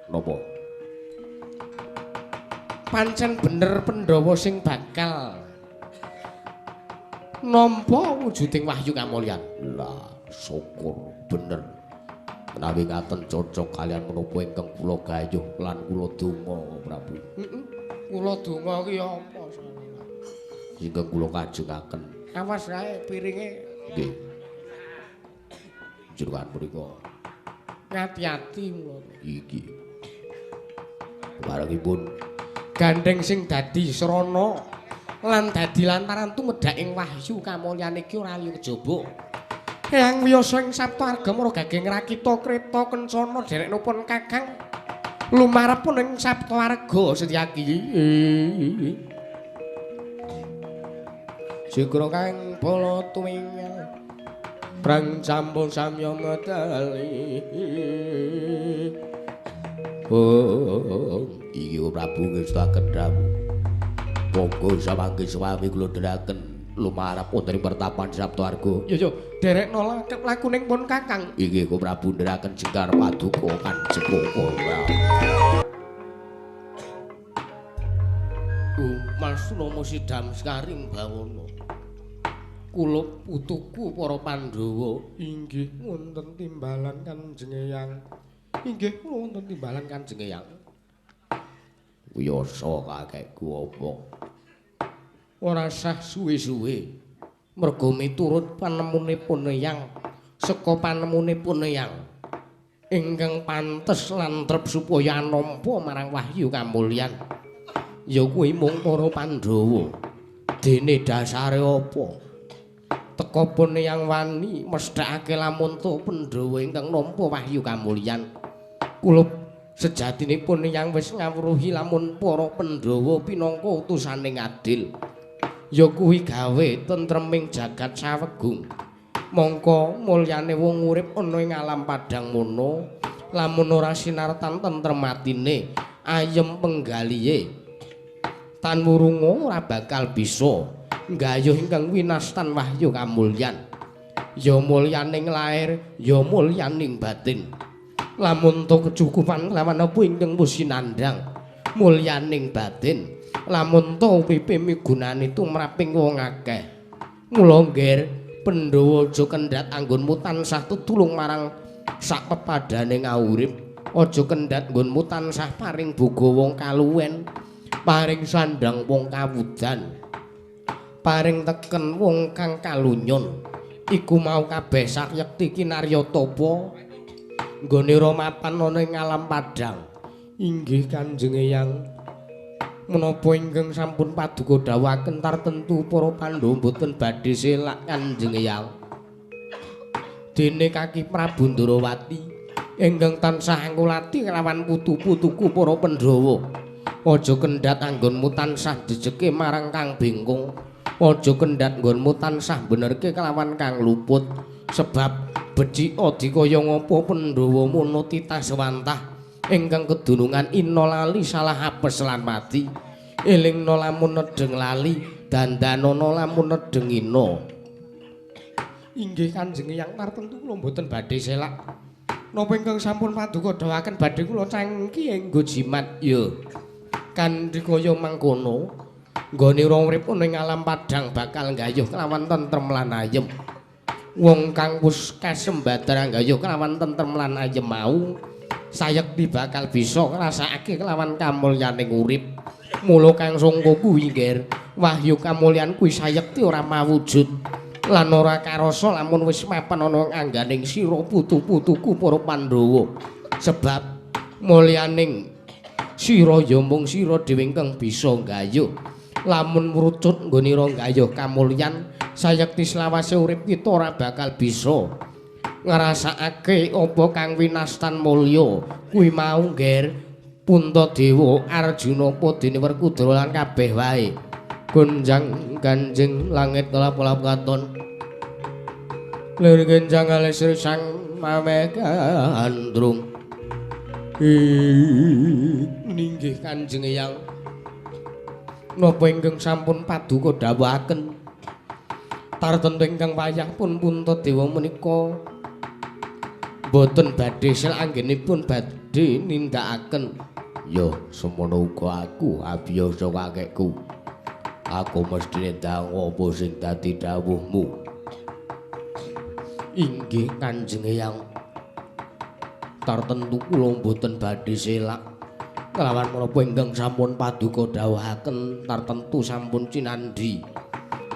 Napa? Pancen bener Pandhawa sing bakal nampa wujuding wahyu kamulyan. Lah syukur bener. Menawi ngaten cocok kalian menapa ingkang kula gayuh lan kula donga Prabu. Heeh. Kula donga ki ya apa? Ingkang kula kajengaken. Awas kae piringe. Nggih. Jenengan mriku ngati-ati mula. Iki. Barengipun gandeng sing dadi srana lan dadi lantaran tumedhaking wahyu kamulyan iki ora liya kejaba. Eyang Wiyasa ing Sapta Arga mara gageng rakita kreta kencana dereknipun Kakang lumarepun ing Sapta Arga Setyaki. Sigra kang bala tuwingal prang campur samya medali. Oh, iki Prabu ngestuaken dawuh. Monggo samangke sewami kula dherekaken lumarep wonten ing pertapan Sapta Arga. Yo yo, derekno lakuning pun Kakang. Iki Prabu ndherekaken jengkar paduka Kanjeng Koko. Mas Nomo Sidam Sekaring Bawono. Kula putuku para Pandhawa inggih wonten timbalan Kanjeng Eyang. Inggih kula wonten timbalan Kanjeng Eyang. Wiyasa kakekku apa? Ora sah suwe-suwe. Merga miturut panemunipun Eyang, saka panemunipun Eyang ingkang pantes lan trep supaya nampa marang wahyu kamulyan. Ya kuwi mung para Pandhawa. Dene dasare apa? Tekapun Eyang wani mesthekake lamun to Pandhawa ingkang nampa wahyu kamulyan. Kula sejatinipun Eyang wis ngawruhi lamun para Pandhawa pinangka utusane ngadil. Ya kuwi gawe tentreming jagat sawegung. Mongko mulyane wong urip ana ing alam padang mono, lamun ora sinartan tentrem atine, ayem penggalihe. Tan wurunga ora bakal bisa nggayuh ingkang winastan wahyu kamulyan. Ya mulyaning lair, ya mulyaning batin. Lamun to kecukupan lawan apa ingkang wis sinandhang mulyaning batin. Lamun to pipi migunani tumraping wong akeh. Mula ngger Pandhawa aja kendhat anggonmu tansah tetulung marang sak pepadane ngaurip. Aja kendhat nggonmu tansah paring boga wong kaluwen, paring sandhang wong kawudan, paring teken wong kang kalunyon. Iku mau kabeh sakyekti kinarya tapa nggone mapan ana ing alam padhang. Inggih Kanjeng Eyang, menapa ingkang sampun paduka dawuhaken tartentu para Pandhawa mboten badhe selak Kanjeng Eyang. Dene kaki Prabu Ndorowati ingkang tansah angulati kelawan putu-putuku para Pandhawa. Aja kendhat anggonmu tansah jejeke marang kang bengkung. Aja kendhat nggonmu tansah benerke kelawan kang luput. Sebab becik dikaya ngapa Pandhawa mono titah sewantah ingkang kedunungan ina lali salah apes lan mati. Elingna lamun nedheng lali, dandanana lamun nedheng ina. Inggih Kanjeng Eyang, tartentu kula mboten badhe selak. Napa ingkang sampun paduka dawuhaken badhe kula cangki nggo jimat. Ya. Kanthi kaya mangkono, nggone urip ana ing alam padhang bakal nggayuh kelawan tentrem lan ayem. Wong kang wis kasembadan nggayuh kelawan tentrem lan ayem mau sayekti bakal bisa ngrasakake kelawan kamulyaning urip. Mula kang sangka kuwi ngger, wahyu kamulyan kuwi sayekti ora mawujud lan ora karasa lamun wis mapan ana angganing sira putu-putuku para Pandhawa. Sebab mulyaning sira ya mung sira dhewe ingkang bisa nggayuh. Lamun mrucut nggonira nggayuh kamulyan, sayekti selawase urip kita ora bakal bisa ngrasakake apa kang winastan mulya. Kuwi mau ngger Puntadewa, Arjuna, Padene Werkudara lan kabeh wae. Gonjang ganjing langit kelap-kelap katon. Lir genjang alis sang mame gandrung. Ninggih Kanjeng Eyang, napa ingkang sampun paduka dawuhaken tartentu ingkang wayah pun Puntadewa menika mboten badhe sel anggenipun badhe nindakaken. Ya semono uga aku abiyasa kakekku. Aku mesti ndang apa sing dadi dawuhmu. Inggih Kanjeng Eyang, tartentu kula mboten badhe selak kelawan menapa ingkang sampun paduka dawuhaken tartentu sampun cinandhi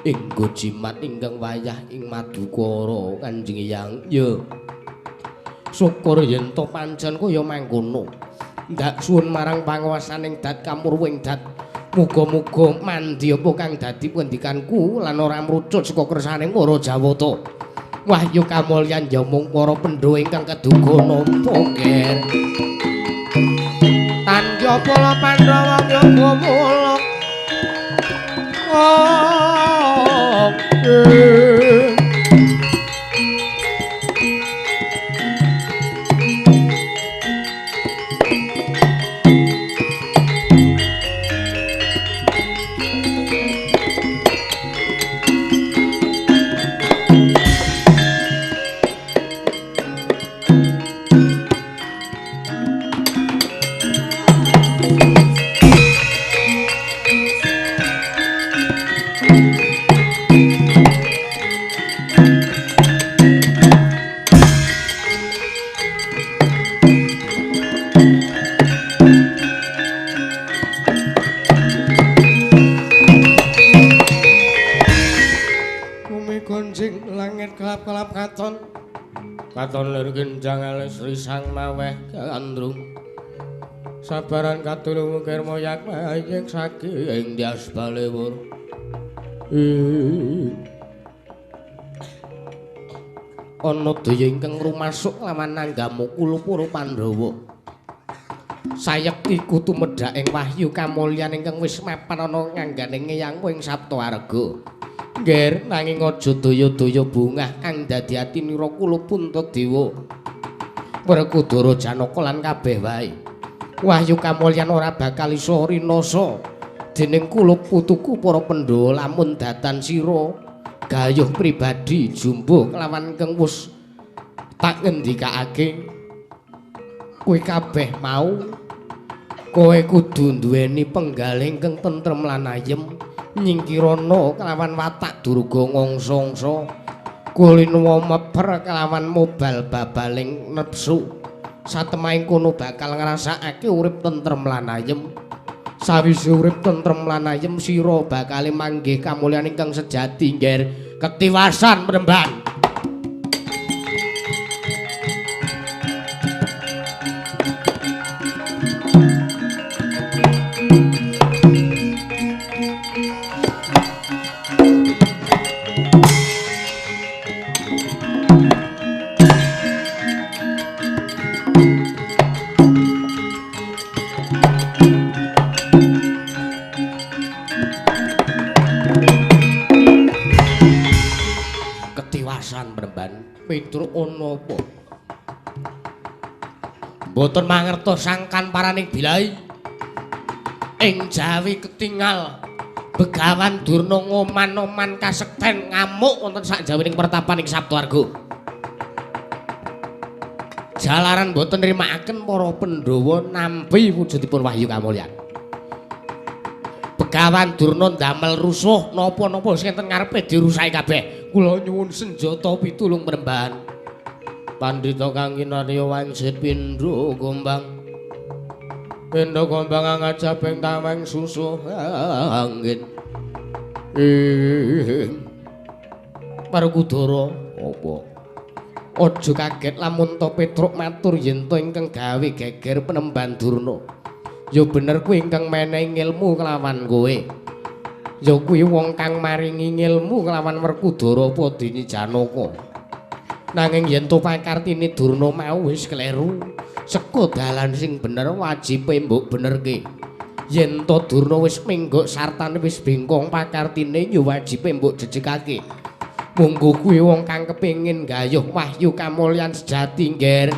inggo jimat ingkang wayah ing madukara Kanjeng Eyang. Ya syukur yen to pancen kaya mangkono. Ndak suwun marang panguwasaning dat kamurwing dat. Muga-muga mandhi apa kang dadi pengendikanku lan ora mrucut saka kersane para Jawata. Wahyu kamulyan ya mung para Pandhawa ingkang keduga nampa nger. Tandya para Pandhawa yoga mula. Kelap-kelap katon katon lir genjang alis risang maweh gandrung sabaran katulung mukir moyak maying saking dyas balewur. Ana daya ingkang rumasuk lawan nanggamu kula para Pandhawa. Sayekti kutu medhak ing wahyu kamulyan ingkang wis mapan ana ngangganing eyangku ing Saptawarga. Ngger nanging aja daya-daya bungah kang dadi atinira kula Puntadewa, Werkudara, Janaka lan kabeh wae. Wahyu kamulyan ora bakal iso rinasa Dening kula putuku para Pandhawa lamun datan sira gayuh pribadi jumbuh kelawan kang wis tak ngendikake kowe kabeh mau kowe kudu duweni penggalih ingkang tentrem lan ayem nyingkirana kelawan watak durga ngangsa-angsa kulinawa meper kelawan mobal babaling nepsu satemahing kono bakal ngrasakake urip tentrem lan ayem. Sawise urip tentrem lan ayem sira bakal manggih kamulyan ingkang sejati ngger ketiwasan Penemban. Petruk ana apa? Mboten mangertos sangkan paraning bilai. Ing Jawi ketingal Begawan Durna ngoman-oman kasekten ngamuk wonten sak jawining pertapan ing Saptwarga. Jalaran mboten nrimakaken para Pandhawa nampi wujudipun wahyu kamulyan. Begawan Durna ndamel rusuh napa-napa sing enten ngarepe dirusaki kabeh. Kula nyuwun senjata pitulung Penemban. Pandhita kang kinarya wancit pindha gombang. Pindha gombang angajabing tawang susuh angin. Werkudara apa? Aja kaget lamun to Petruk matur yen to ingkang gawe geger Penemban Durna. Ya bener kuwi ingkang menehi ngilmu kelawan kowe. Ya kuwi wong kang maringi ngilmu kelawan Werkudara Padini Janaka. Nanging yen to pakartine Durna mau wis kleru, seka dalan sing bener wajibe mbok benerke. Yen to Durna wis mingguk sartane wis bengkong pakartine ya wajibe mbok jejegake. Munggo kuwi wong kang kepengin gayuh wahyu kamulyan sejati, Ngger.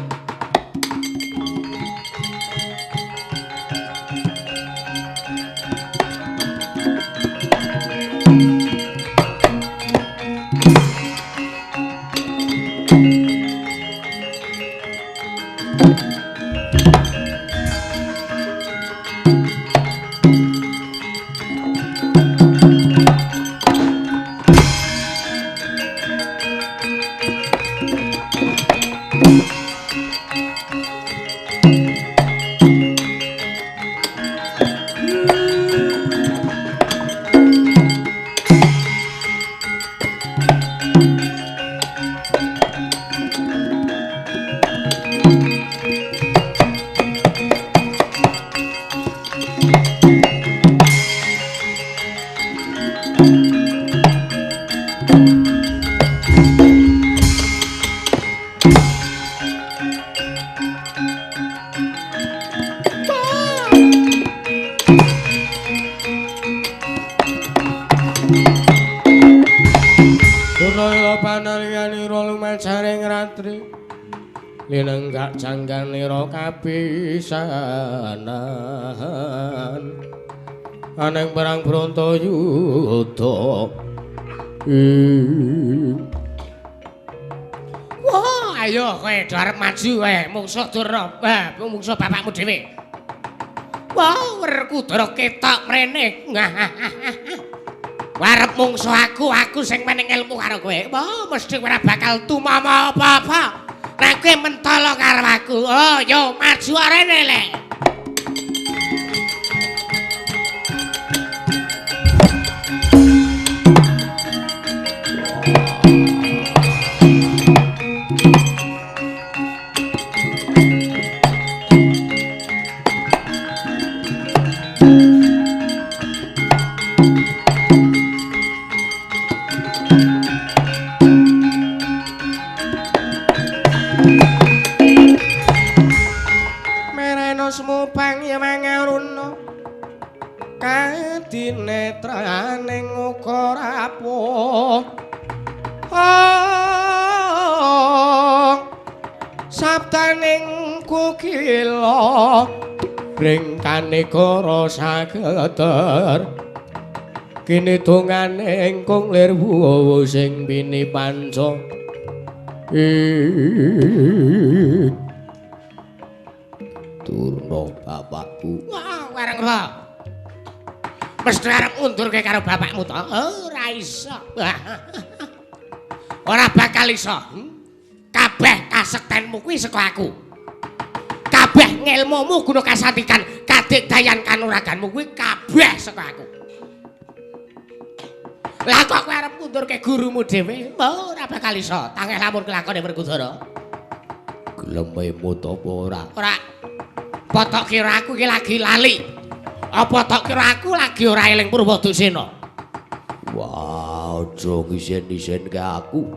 Linenggak jangganira kapisanan aneng perang Bratayuda. Wah, ayo kowe arep maju kowe mungsuh Durna, mungsuh bapakmu dhewe. Wah, Werkudara ketok mrene. Arep mungsuh aku, aku sing meneng ilmu karo kowe. Wah, mesti ora bakal tumama apa-apa. Nek kowe mentolo karo aku, oh yo maju arene le. Dinetraning uga rawuh sabdaning kukila Gring kanegara sageter kini dongane ingkung lir wuwu sing bini panca Durna bapakku. Wah, wareng apa? Mesti arep ngundurke karo bapakmu to? Ora iso. Ora bakal iso. Kabeh kasektenmu kuwi saka aku. Kabeh ngelmumu guna kasantikan, kadigdayan kanuraganmu kuwi kabeh saka aku. Lah kok kowe arep ngundurke gurumu dhewe? Ora bakal iso. Tangeh lamun kelakone Werkudara. Gelem emut apa ora? Ora. Apa tok kira aku iki lagi lali? Apa tok kira aku lagi ora eling Purwadusena? Wah, aja ngisen-isenke aku.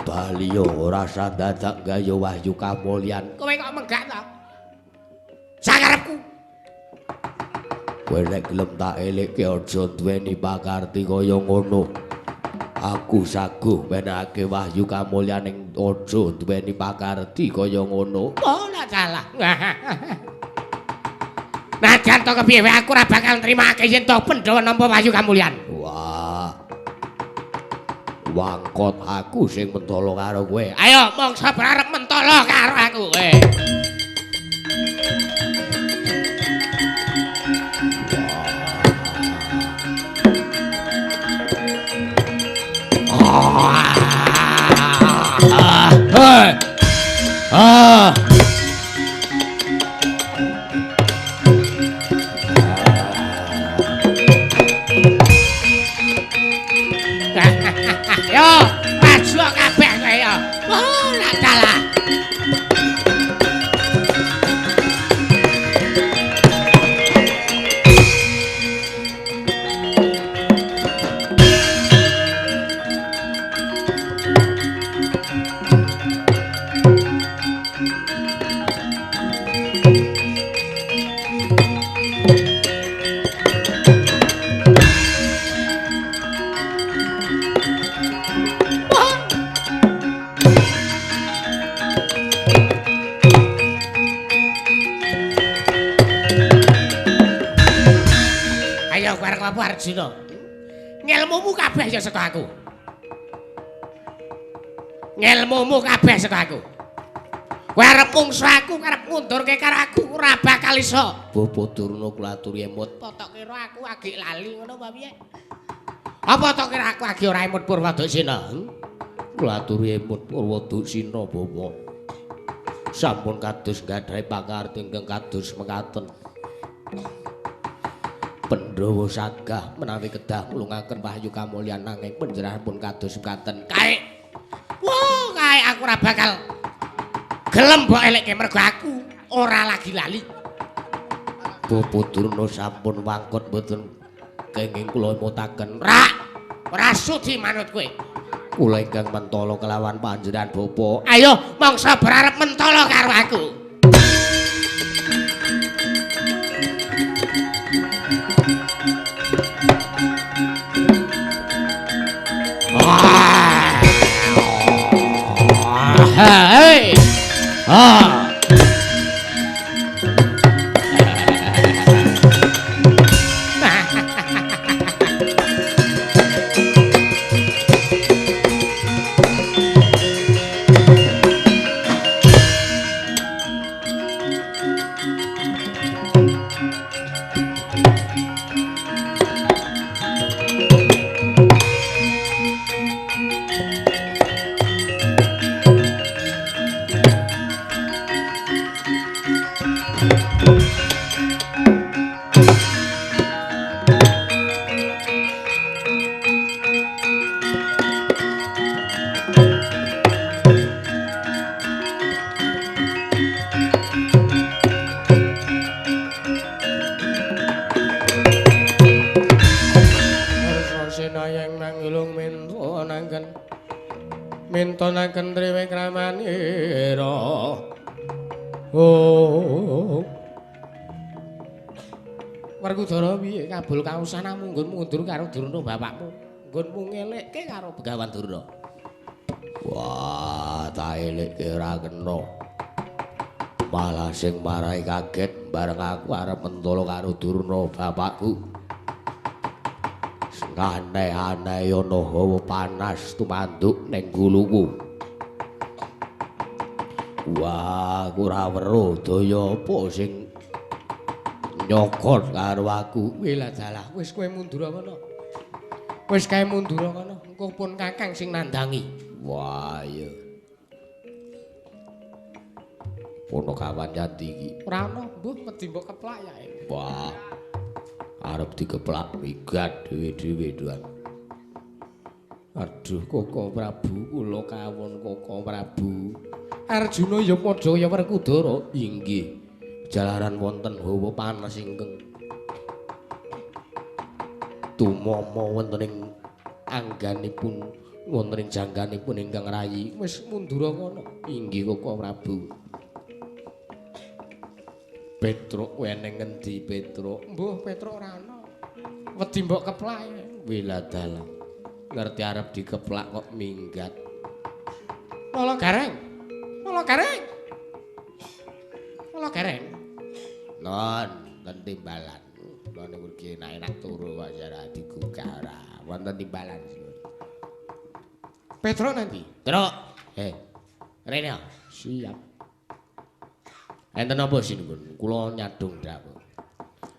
Bali ora dadak gawe wahyu kamulyan. Kowe kok menggak to? Sakarepku. Kowe nek gelem tak elekke aja duweni pakarti kaya ngono. Aku saguh menake wahyu kamulyan ing aja duweni pakarti kaya ngono. Ora salah. Najan to kepiye wae aku ora bakal nrimake yen to Pandhawa nampa wahyu kamulyan. Wah. Wangkot aku sing mentolo karo kowe. Ayo mongso arep mentolo karo aku kowe. Hei. Ah. Yo, maju kabeh kowe yo. Oh, dalah. Arjuna. Ngelmumu kabeh ya saka aku. Ngelmumu kabeh saka aku. Kowe arep mungsu aku, arep ngundurke karo aku ora bakal iso. Bapa Durna kula aturi emut. Apa tok kira aku agek lali ngono apa piye? Apa tok kira aku agek ora emut Purwadusena? Kula aturi emut Purwadusena, Bapak. Sampun kados gadhahi pakarti ingkang kados mekaten. Pandhawa sagah menawi kedah nglungaken wahyu kamulyan nanging panjenenganipun kados mekaten. Kae. Wah, kae aku ora bakal gelem mbok elekke mergo aku ora lagi lali. Bapa Durna sampun wangkut mboten kenging kula emutaken. Ora, ora sudi manut kowe. Kula ingkang mentala kelawan panjenengan Bapa. Ayo mangsa berarep mentala karo aku. Hei. Ah. Mintonaken triwikramanira. Oh. Werkudara piye kabul kausanamu nggonmu mundur karo Durna bapakmu? Nggonmu ngelekke karo Begawan Durna. Wah, tak elekke ora kena. Malah sing marai kaget Bareng aku arep mentolo karo Durna bapakku. Aneh-aneh ana hawa panas tumanduk ning guluku. Wah, aku ora weruh daya apa sing nyokot karo aku. Wela dalah, wis kowe mundur kono. Wis kae mundur kono, engko pun Kakang sing nandangi. Wah, iya. Ponokawan Yanti iki. Ora ana, mbuh wedi mbok keplak ya. Wah. Arep dikeplak minggat dhewe-dhewe, Tuan. Aduh, Koko Prabu, kula kawon Koko Prabu. Arjuna ya padha ya Werkudara. Inggih. Jalaran wonten hawa panas ingkang tumama wonten ing angganipun wonten ing jangganipun ingkang rayi. Wis mundura kono. Inggih Koko Prabu. Petruk kowe ning ngendi Petruk? Mbuh Petruk ora ana. Wedi mbok keplak. Wiladalah. Ngerti arep dikeplak kok minggat. Mala gareng. Mala gareng. Mala gareng. Non, wonten timbalan. Kula niku iki enak-enak turu kok ora digugah ora. Wonten timbalan. Petruk nanti. Truk. Rene. Siap. Enten apa sinuwun? Kula nyadong dawuh.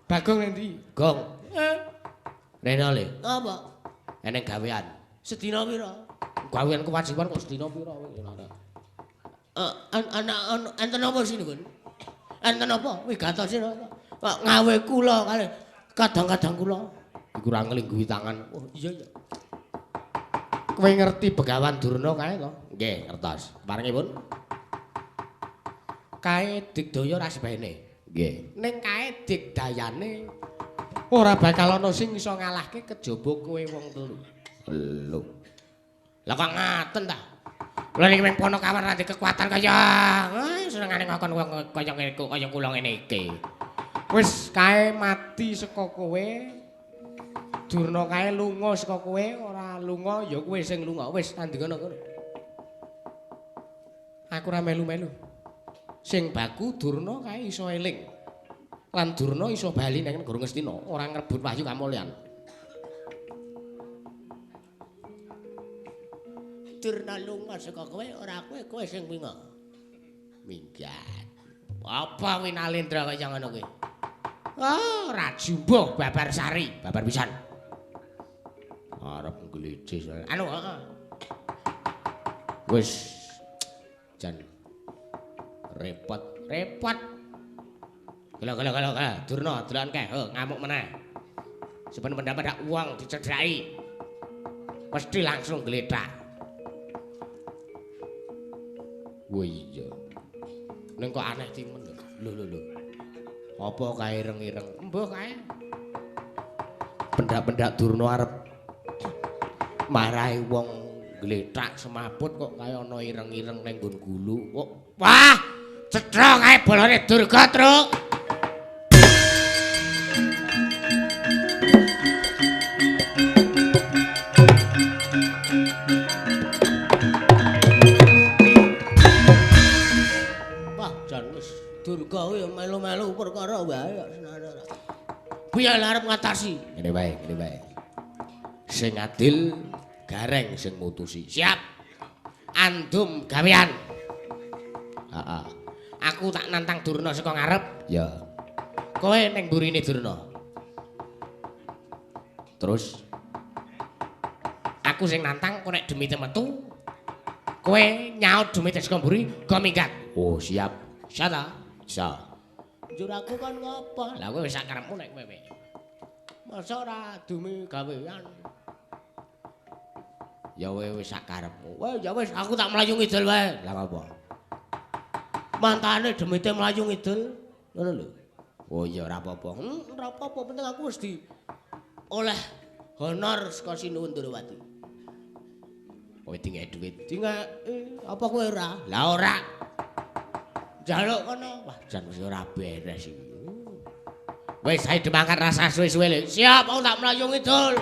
Bagong endi? Gong. Rene le. Apa? Eneng gawean. Sedina pira? Gawean kewajiban kok sedina pira kowe? Ana enten apa sinuwun? Enten apa? Wigatose kok ngawe kula kalih kadang-kadang kula. Iku ora nglingguhi tangan. Oh iya iya. Kowe ngerti Begawan Durna kae to? Nggih, ngertos. Parengipun kae digdaya ora sebene. Nggih. Ning kae digdayane ora bakal ana sing iso ngalahke kejaba kowe wong telu. Lho. Lah kok ngaten ta? Kula niki mung Ponokawan ra ndek kekuatan kaya senengane ngakon wong kaya ngene kaya kula ngene iki. Wis kae mati saka kowe. Durna kae lunga saka kowe, ora lunga ya kowe sing lunga. Wis andikana kono. Aku ora melu-melu. Sing baku Durna kae iso eling. Lan Durna iso bali nang negara Ngastina, ora ngrebut wahyu kamulyan. Durna lunga saka kowe, ora kowe, kowe sing winga. Minggat. Apa Winalendra kaya ngono kuwi? Oh, ora jumbuh babar sari, babar pisan. Arep ngglicis. Anu, heeh. Wis jan repot, repot. Gelo. Durna delokan kae, ngamuk meneh. Saben pendapat wong dicedhaki. Mesti langsung gletak. Wah iya. Ning kok aneh timen lho. Lho. Apa kae ireng-ireng? Embuh kae. Pendak-pendak Durna arep marahi wong gletak semaput kok kaya ana ireng-ireng ning nggon gulu. Kok wah, cedhak kae bolone Durga, Truk. Wah, jan wis Durga kuwi melu-melu perkara wae kok senane ora. Piye arep ngatasi? Ngene wae, ngene wae. Sing adil gareng sing mutusi. Siap. Andum gawean. Heeh. Aku tak nantang Durna saka ngarep. Ya. Kowe ning mburine Durna. Terus aku sing nantang, kowe nek demite metu, kowe nyaut demite saka mburi, go minggat. Oh, siap. Siap ta? Bisa. Njur aku kon ngopo? Lah kowe wis sak karepmu nek kowe. Masa ora dumi gawean? Ya kowe wis sak karepmu. Wah, ya wis aku tak mlayu ngidul wae. Lah ngopo? Mantane demite mlayu ngidul. Ngono lho. Oh iya ora apa-apa. Ora apa-apa, penting aku wis di oleh honor saka Sinuwun Ndorowati. Kowe dingek dhuwit. Dingek apa kowe ora? Lah ora. Njaluk kono. Wah, jan wis ora beres iki. Wis ayo dimangkat rasa suwe-suwe lho. Siap, aku tak mlayu ngidul.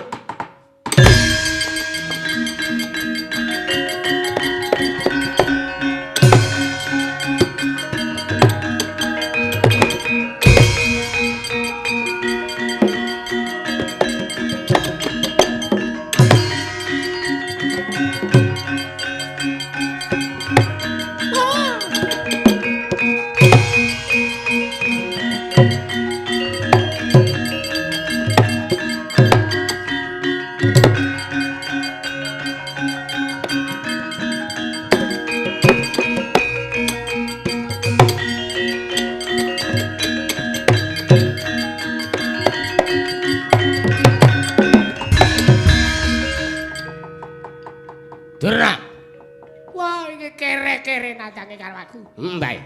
aku. Bae.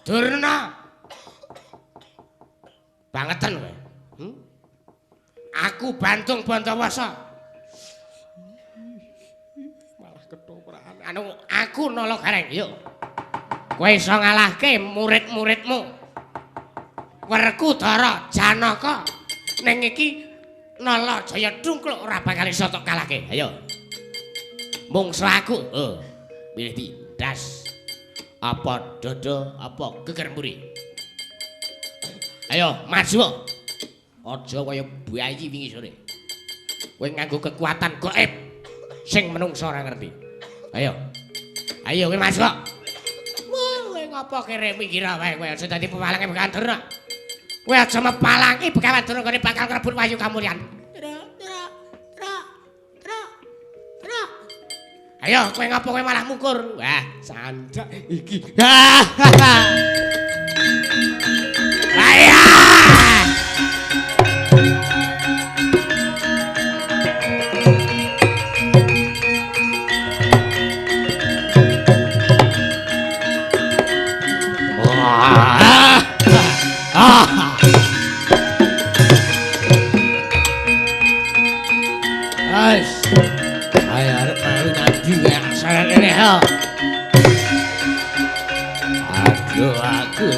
Durna. Bangeten kowe. Aku Bandung Bantawasa. Malah ketoprakan. Anu aku Nala Gareng, yo. Kowe iso ngalahke murid-muridmu. Werkudara, Janaka. Ning iki Nala Jaya Dungkluk ora bakal iso tok kalahke. Ayo. Mungsu aku. Oh, pilih di das. Apa dodo, apa geger mburi. Ayo, maju. Aja kaya bayi wingi sore. Kowe nganggo kekuatan gaib sing menungsa ora ngerti. Ayo. Ayo kowe maju. Wah, kowe ngopo kere minggir wae kowe aja dadi pepalange Begawan Durna. Kowe aja mepalangi Begawan Durna kene bakal ngrebut wahyu kamulyan. Tra tra tra tra tra. Ayo kowe ngopo kowe malah mungkur. Wah, sanjak iki. Ayo. Ayo arep melu nanti ya saran ini ha. Aduh aku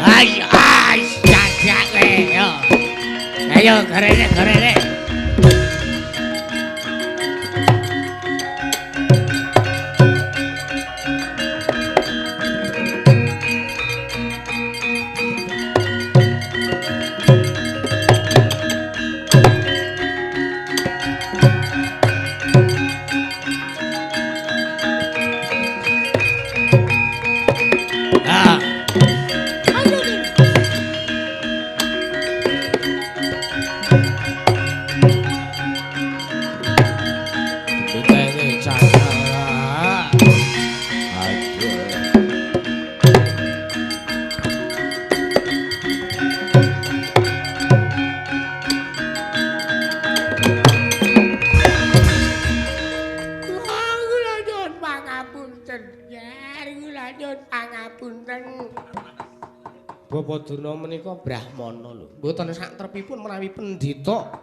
Ayo, ay, jajak kowe yo. Ayo gorene gorene. Bapak Durna menika brahmana lho. Mboten sak trepipun menawi pendhita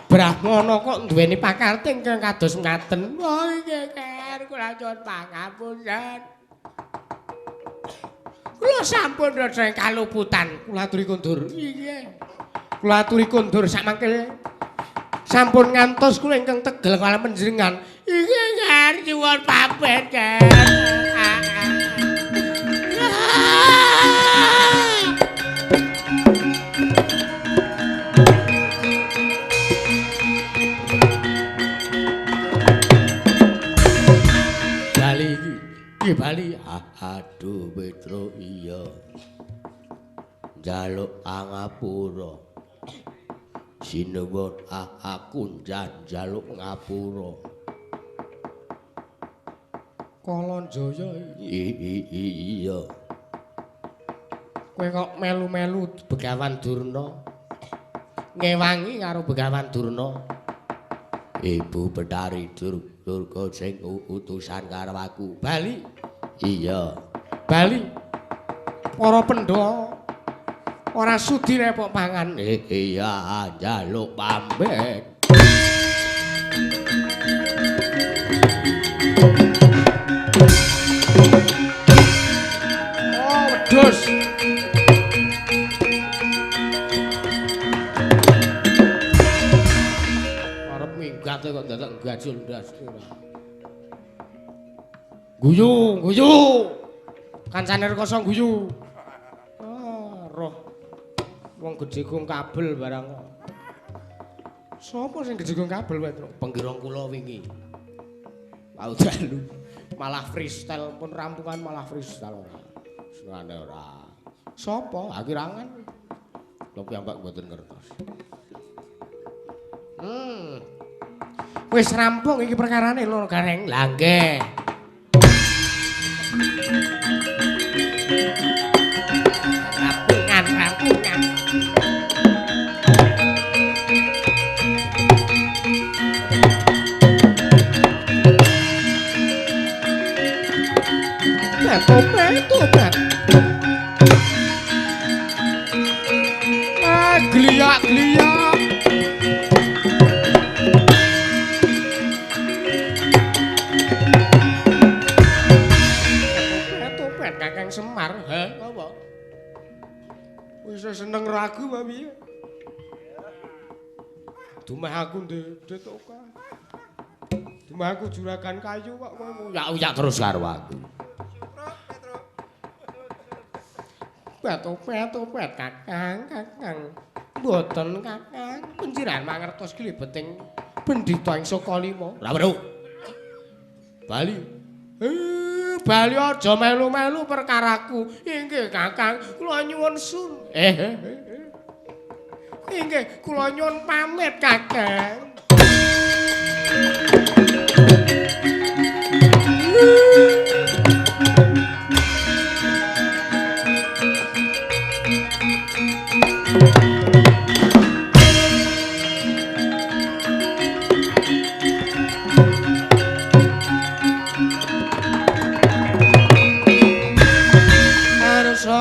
brahmana kok nduweni pakarti ingkang kados ngaten. Wah nggih, kula nyuwun pangapunten. Kula sampun rasa kaluputan. Kula aturi kondur. Nggih. Kula aturi kondur samangke sampun ngantos kula ingkang tegel kaliyan panjenengan. Nggih, nyuwun pamit, Bali aduh Petro iya njaluk pangapura sinuwun aku njaluk ngapura Kalanjaya iya kowe kok melu-melu Begawan Durna ngewangi karo Begawan Durna Ibu Betari Durga sing utusan karo aku Bali iya Bali para Pandhawa ora sudi repok pangan iya njaluk pamit. Oh wedhus arep minggat kok dadak gajul ndas. Guyu, guyu. Kancane rekoso guyu. Ah, roh. Wong gedhe kabel barang kok. Sopo sing gedhe kabel, Petro? Penggirong kula wingi. Wau dalu malah freestyle pun rampungan malah freestyle ora. Senengane ora. Sopo? Akirangan. Kula piyambak mboten ngertos. Wis rampung iki perkarane lho Gareng. Lah nggih. Mar, he apa? Wis seneng ragu apa piye? Dumeh aku ndedit akeh. Dumeh aku juragan kayu kok kowe uyak-uyak terus karo aku. Pet-pet Kakang, Kakang. Mboten Kakang, penjiran mangertos klibeting pendhita ing Sukalima. Ora weruh. Bali. Bali aja melu-melu perkaraku. Inggih Kakang, kula nyuwun sun. Inggih, kula nyuwun pamit Kakang.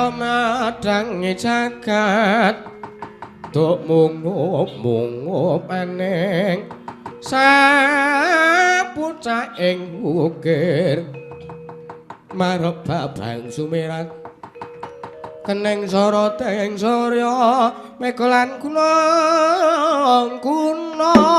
Madangi jagat tuk mungup-mungup aneng sapucaking ukir marep babang sumirat keneng soroting surya mega lan gunung gunung.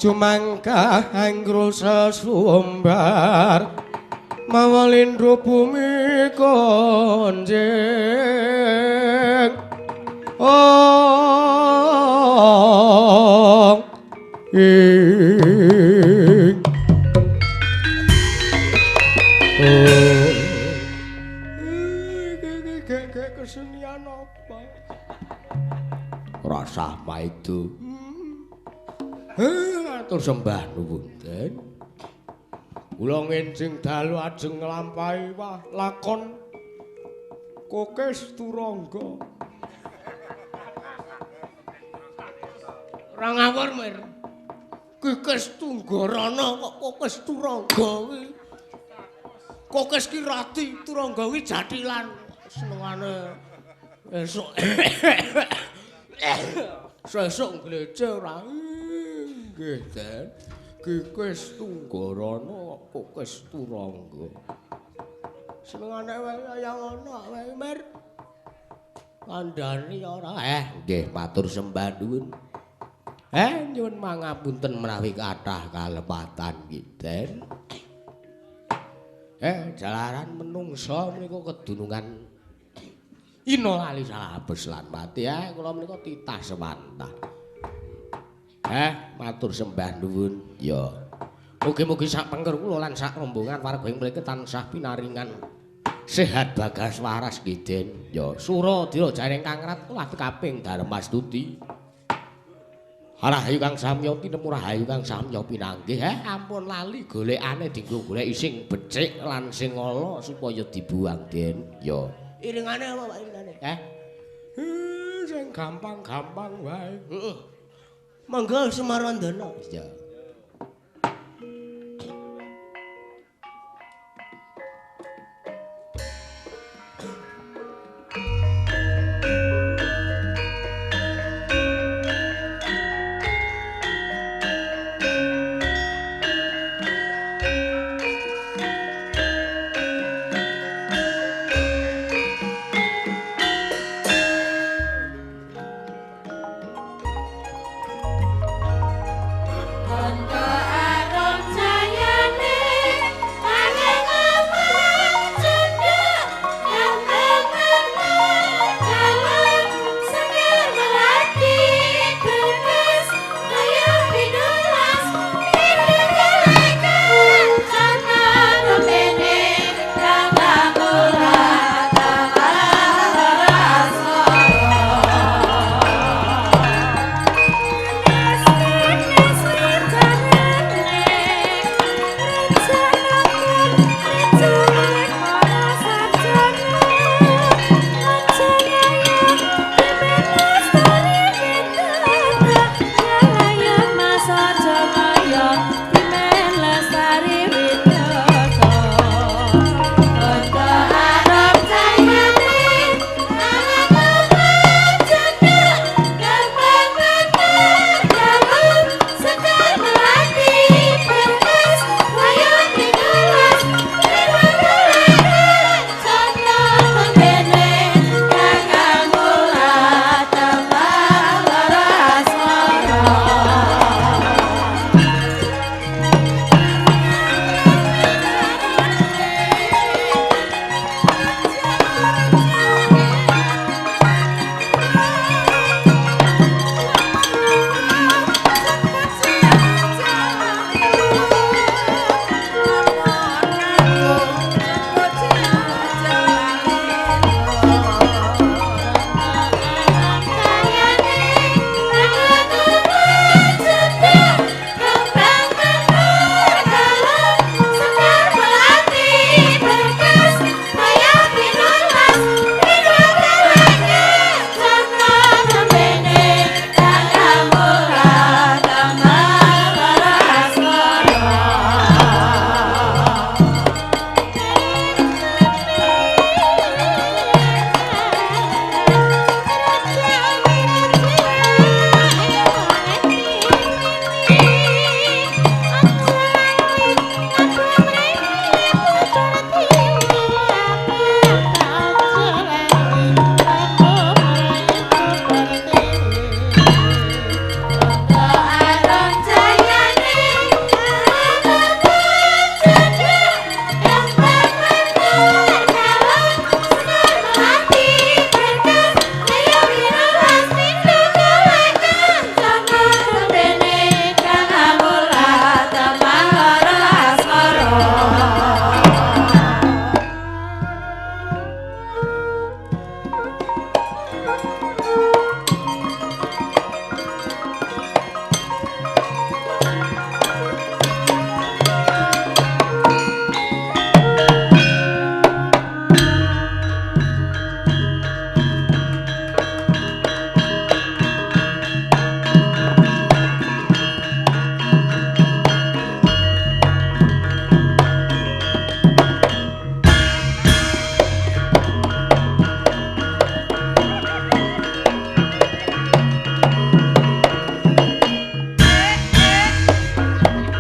Jumangkah anggrul sesumbar mawa lindhu bumi konjeng. Oh ing oh iki kesenian apa? Rasah maido. Atur sembah nuwun, Den. Kula ngenjing dalu ajeng nglampahi lakon Kokes Turangga. Ora ngawur, Mir. Kikes Tunggarana kok Kokes Turangga kuwi. Kokes ki rati, Turangga kuwi jathilan. Senengane esuk. Sesuk glece ora. Nggih, Den. Kikes Tunggarana Kokes Turangga. Senengane wae kaya ngono wae, Mir. Kandhani ora. Nggih, matur sembah nuwun. Nyuwun mangapunten menawi kathah kalepatan nggih, Den. Jalaran menungsa menika kedunungan ina lali salah abes lan mati. Kula menika titah semantah. Matur sembah nuwun. Ya. Mugi-mugi sak pengker kula lan sak rombongan warga ing mriki tansah pinaringan sehat bagas waras nggih, Den. Ya, sura dira jaring kang rat kula kaping Darmastuti. Rahayu kang samya tinemu rahayu kang samya pinanggih. Ampun lali golekane dienggo golek sing becik lan sing ala supaya dibuang, Den. Ya. Iringane apa, Pak, iringane? Sing gampang-gampang wae. Heeh. Monggo Semarandana. Ya.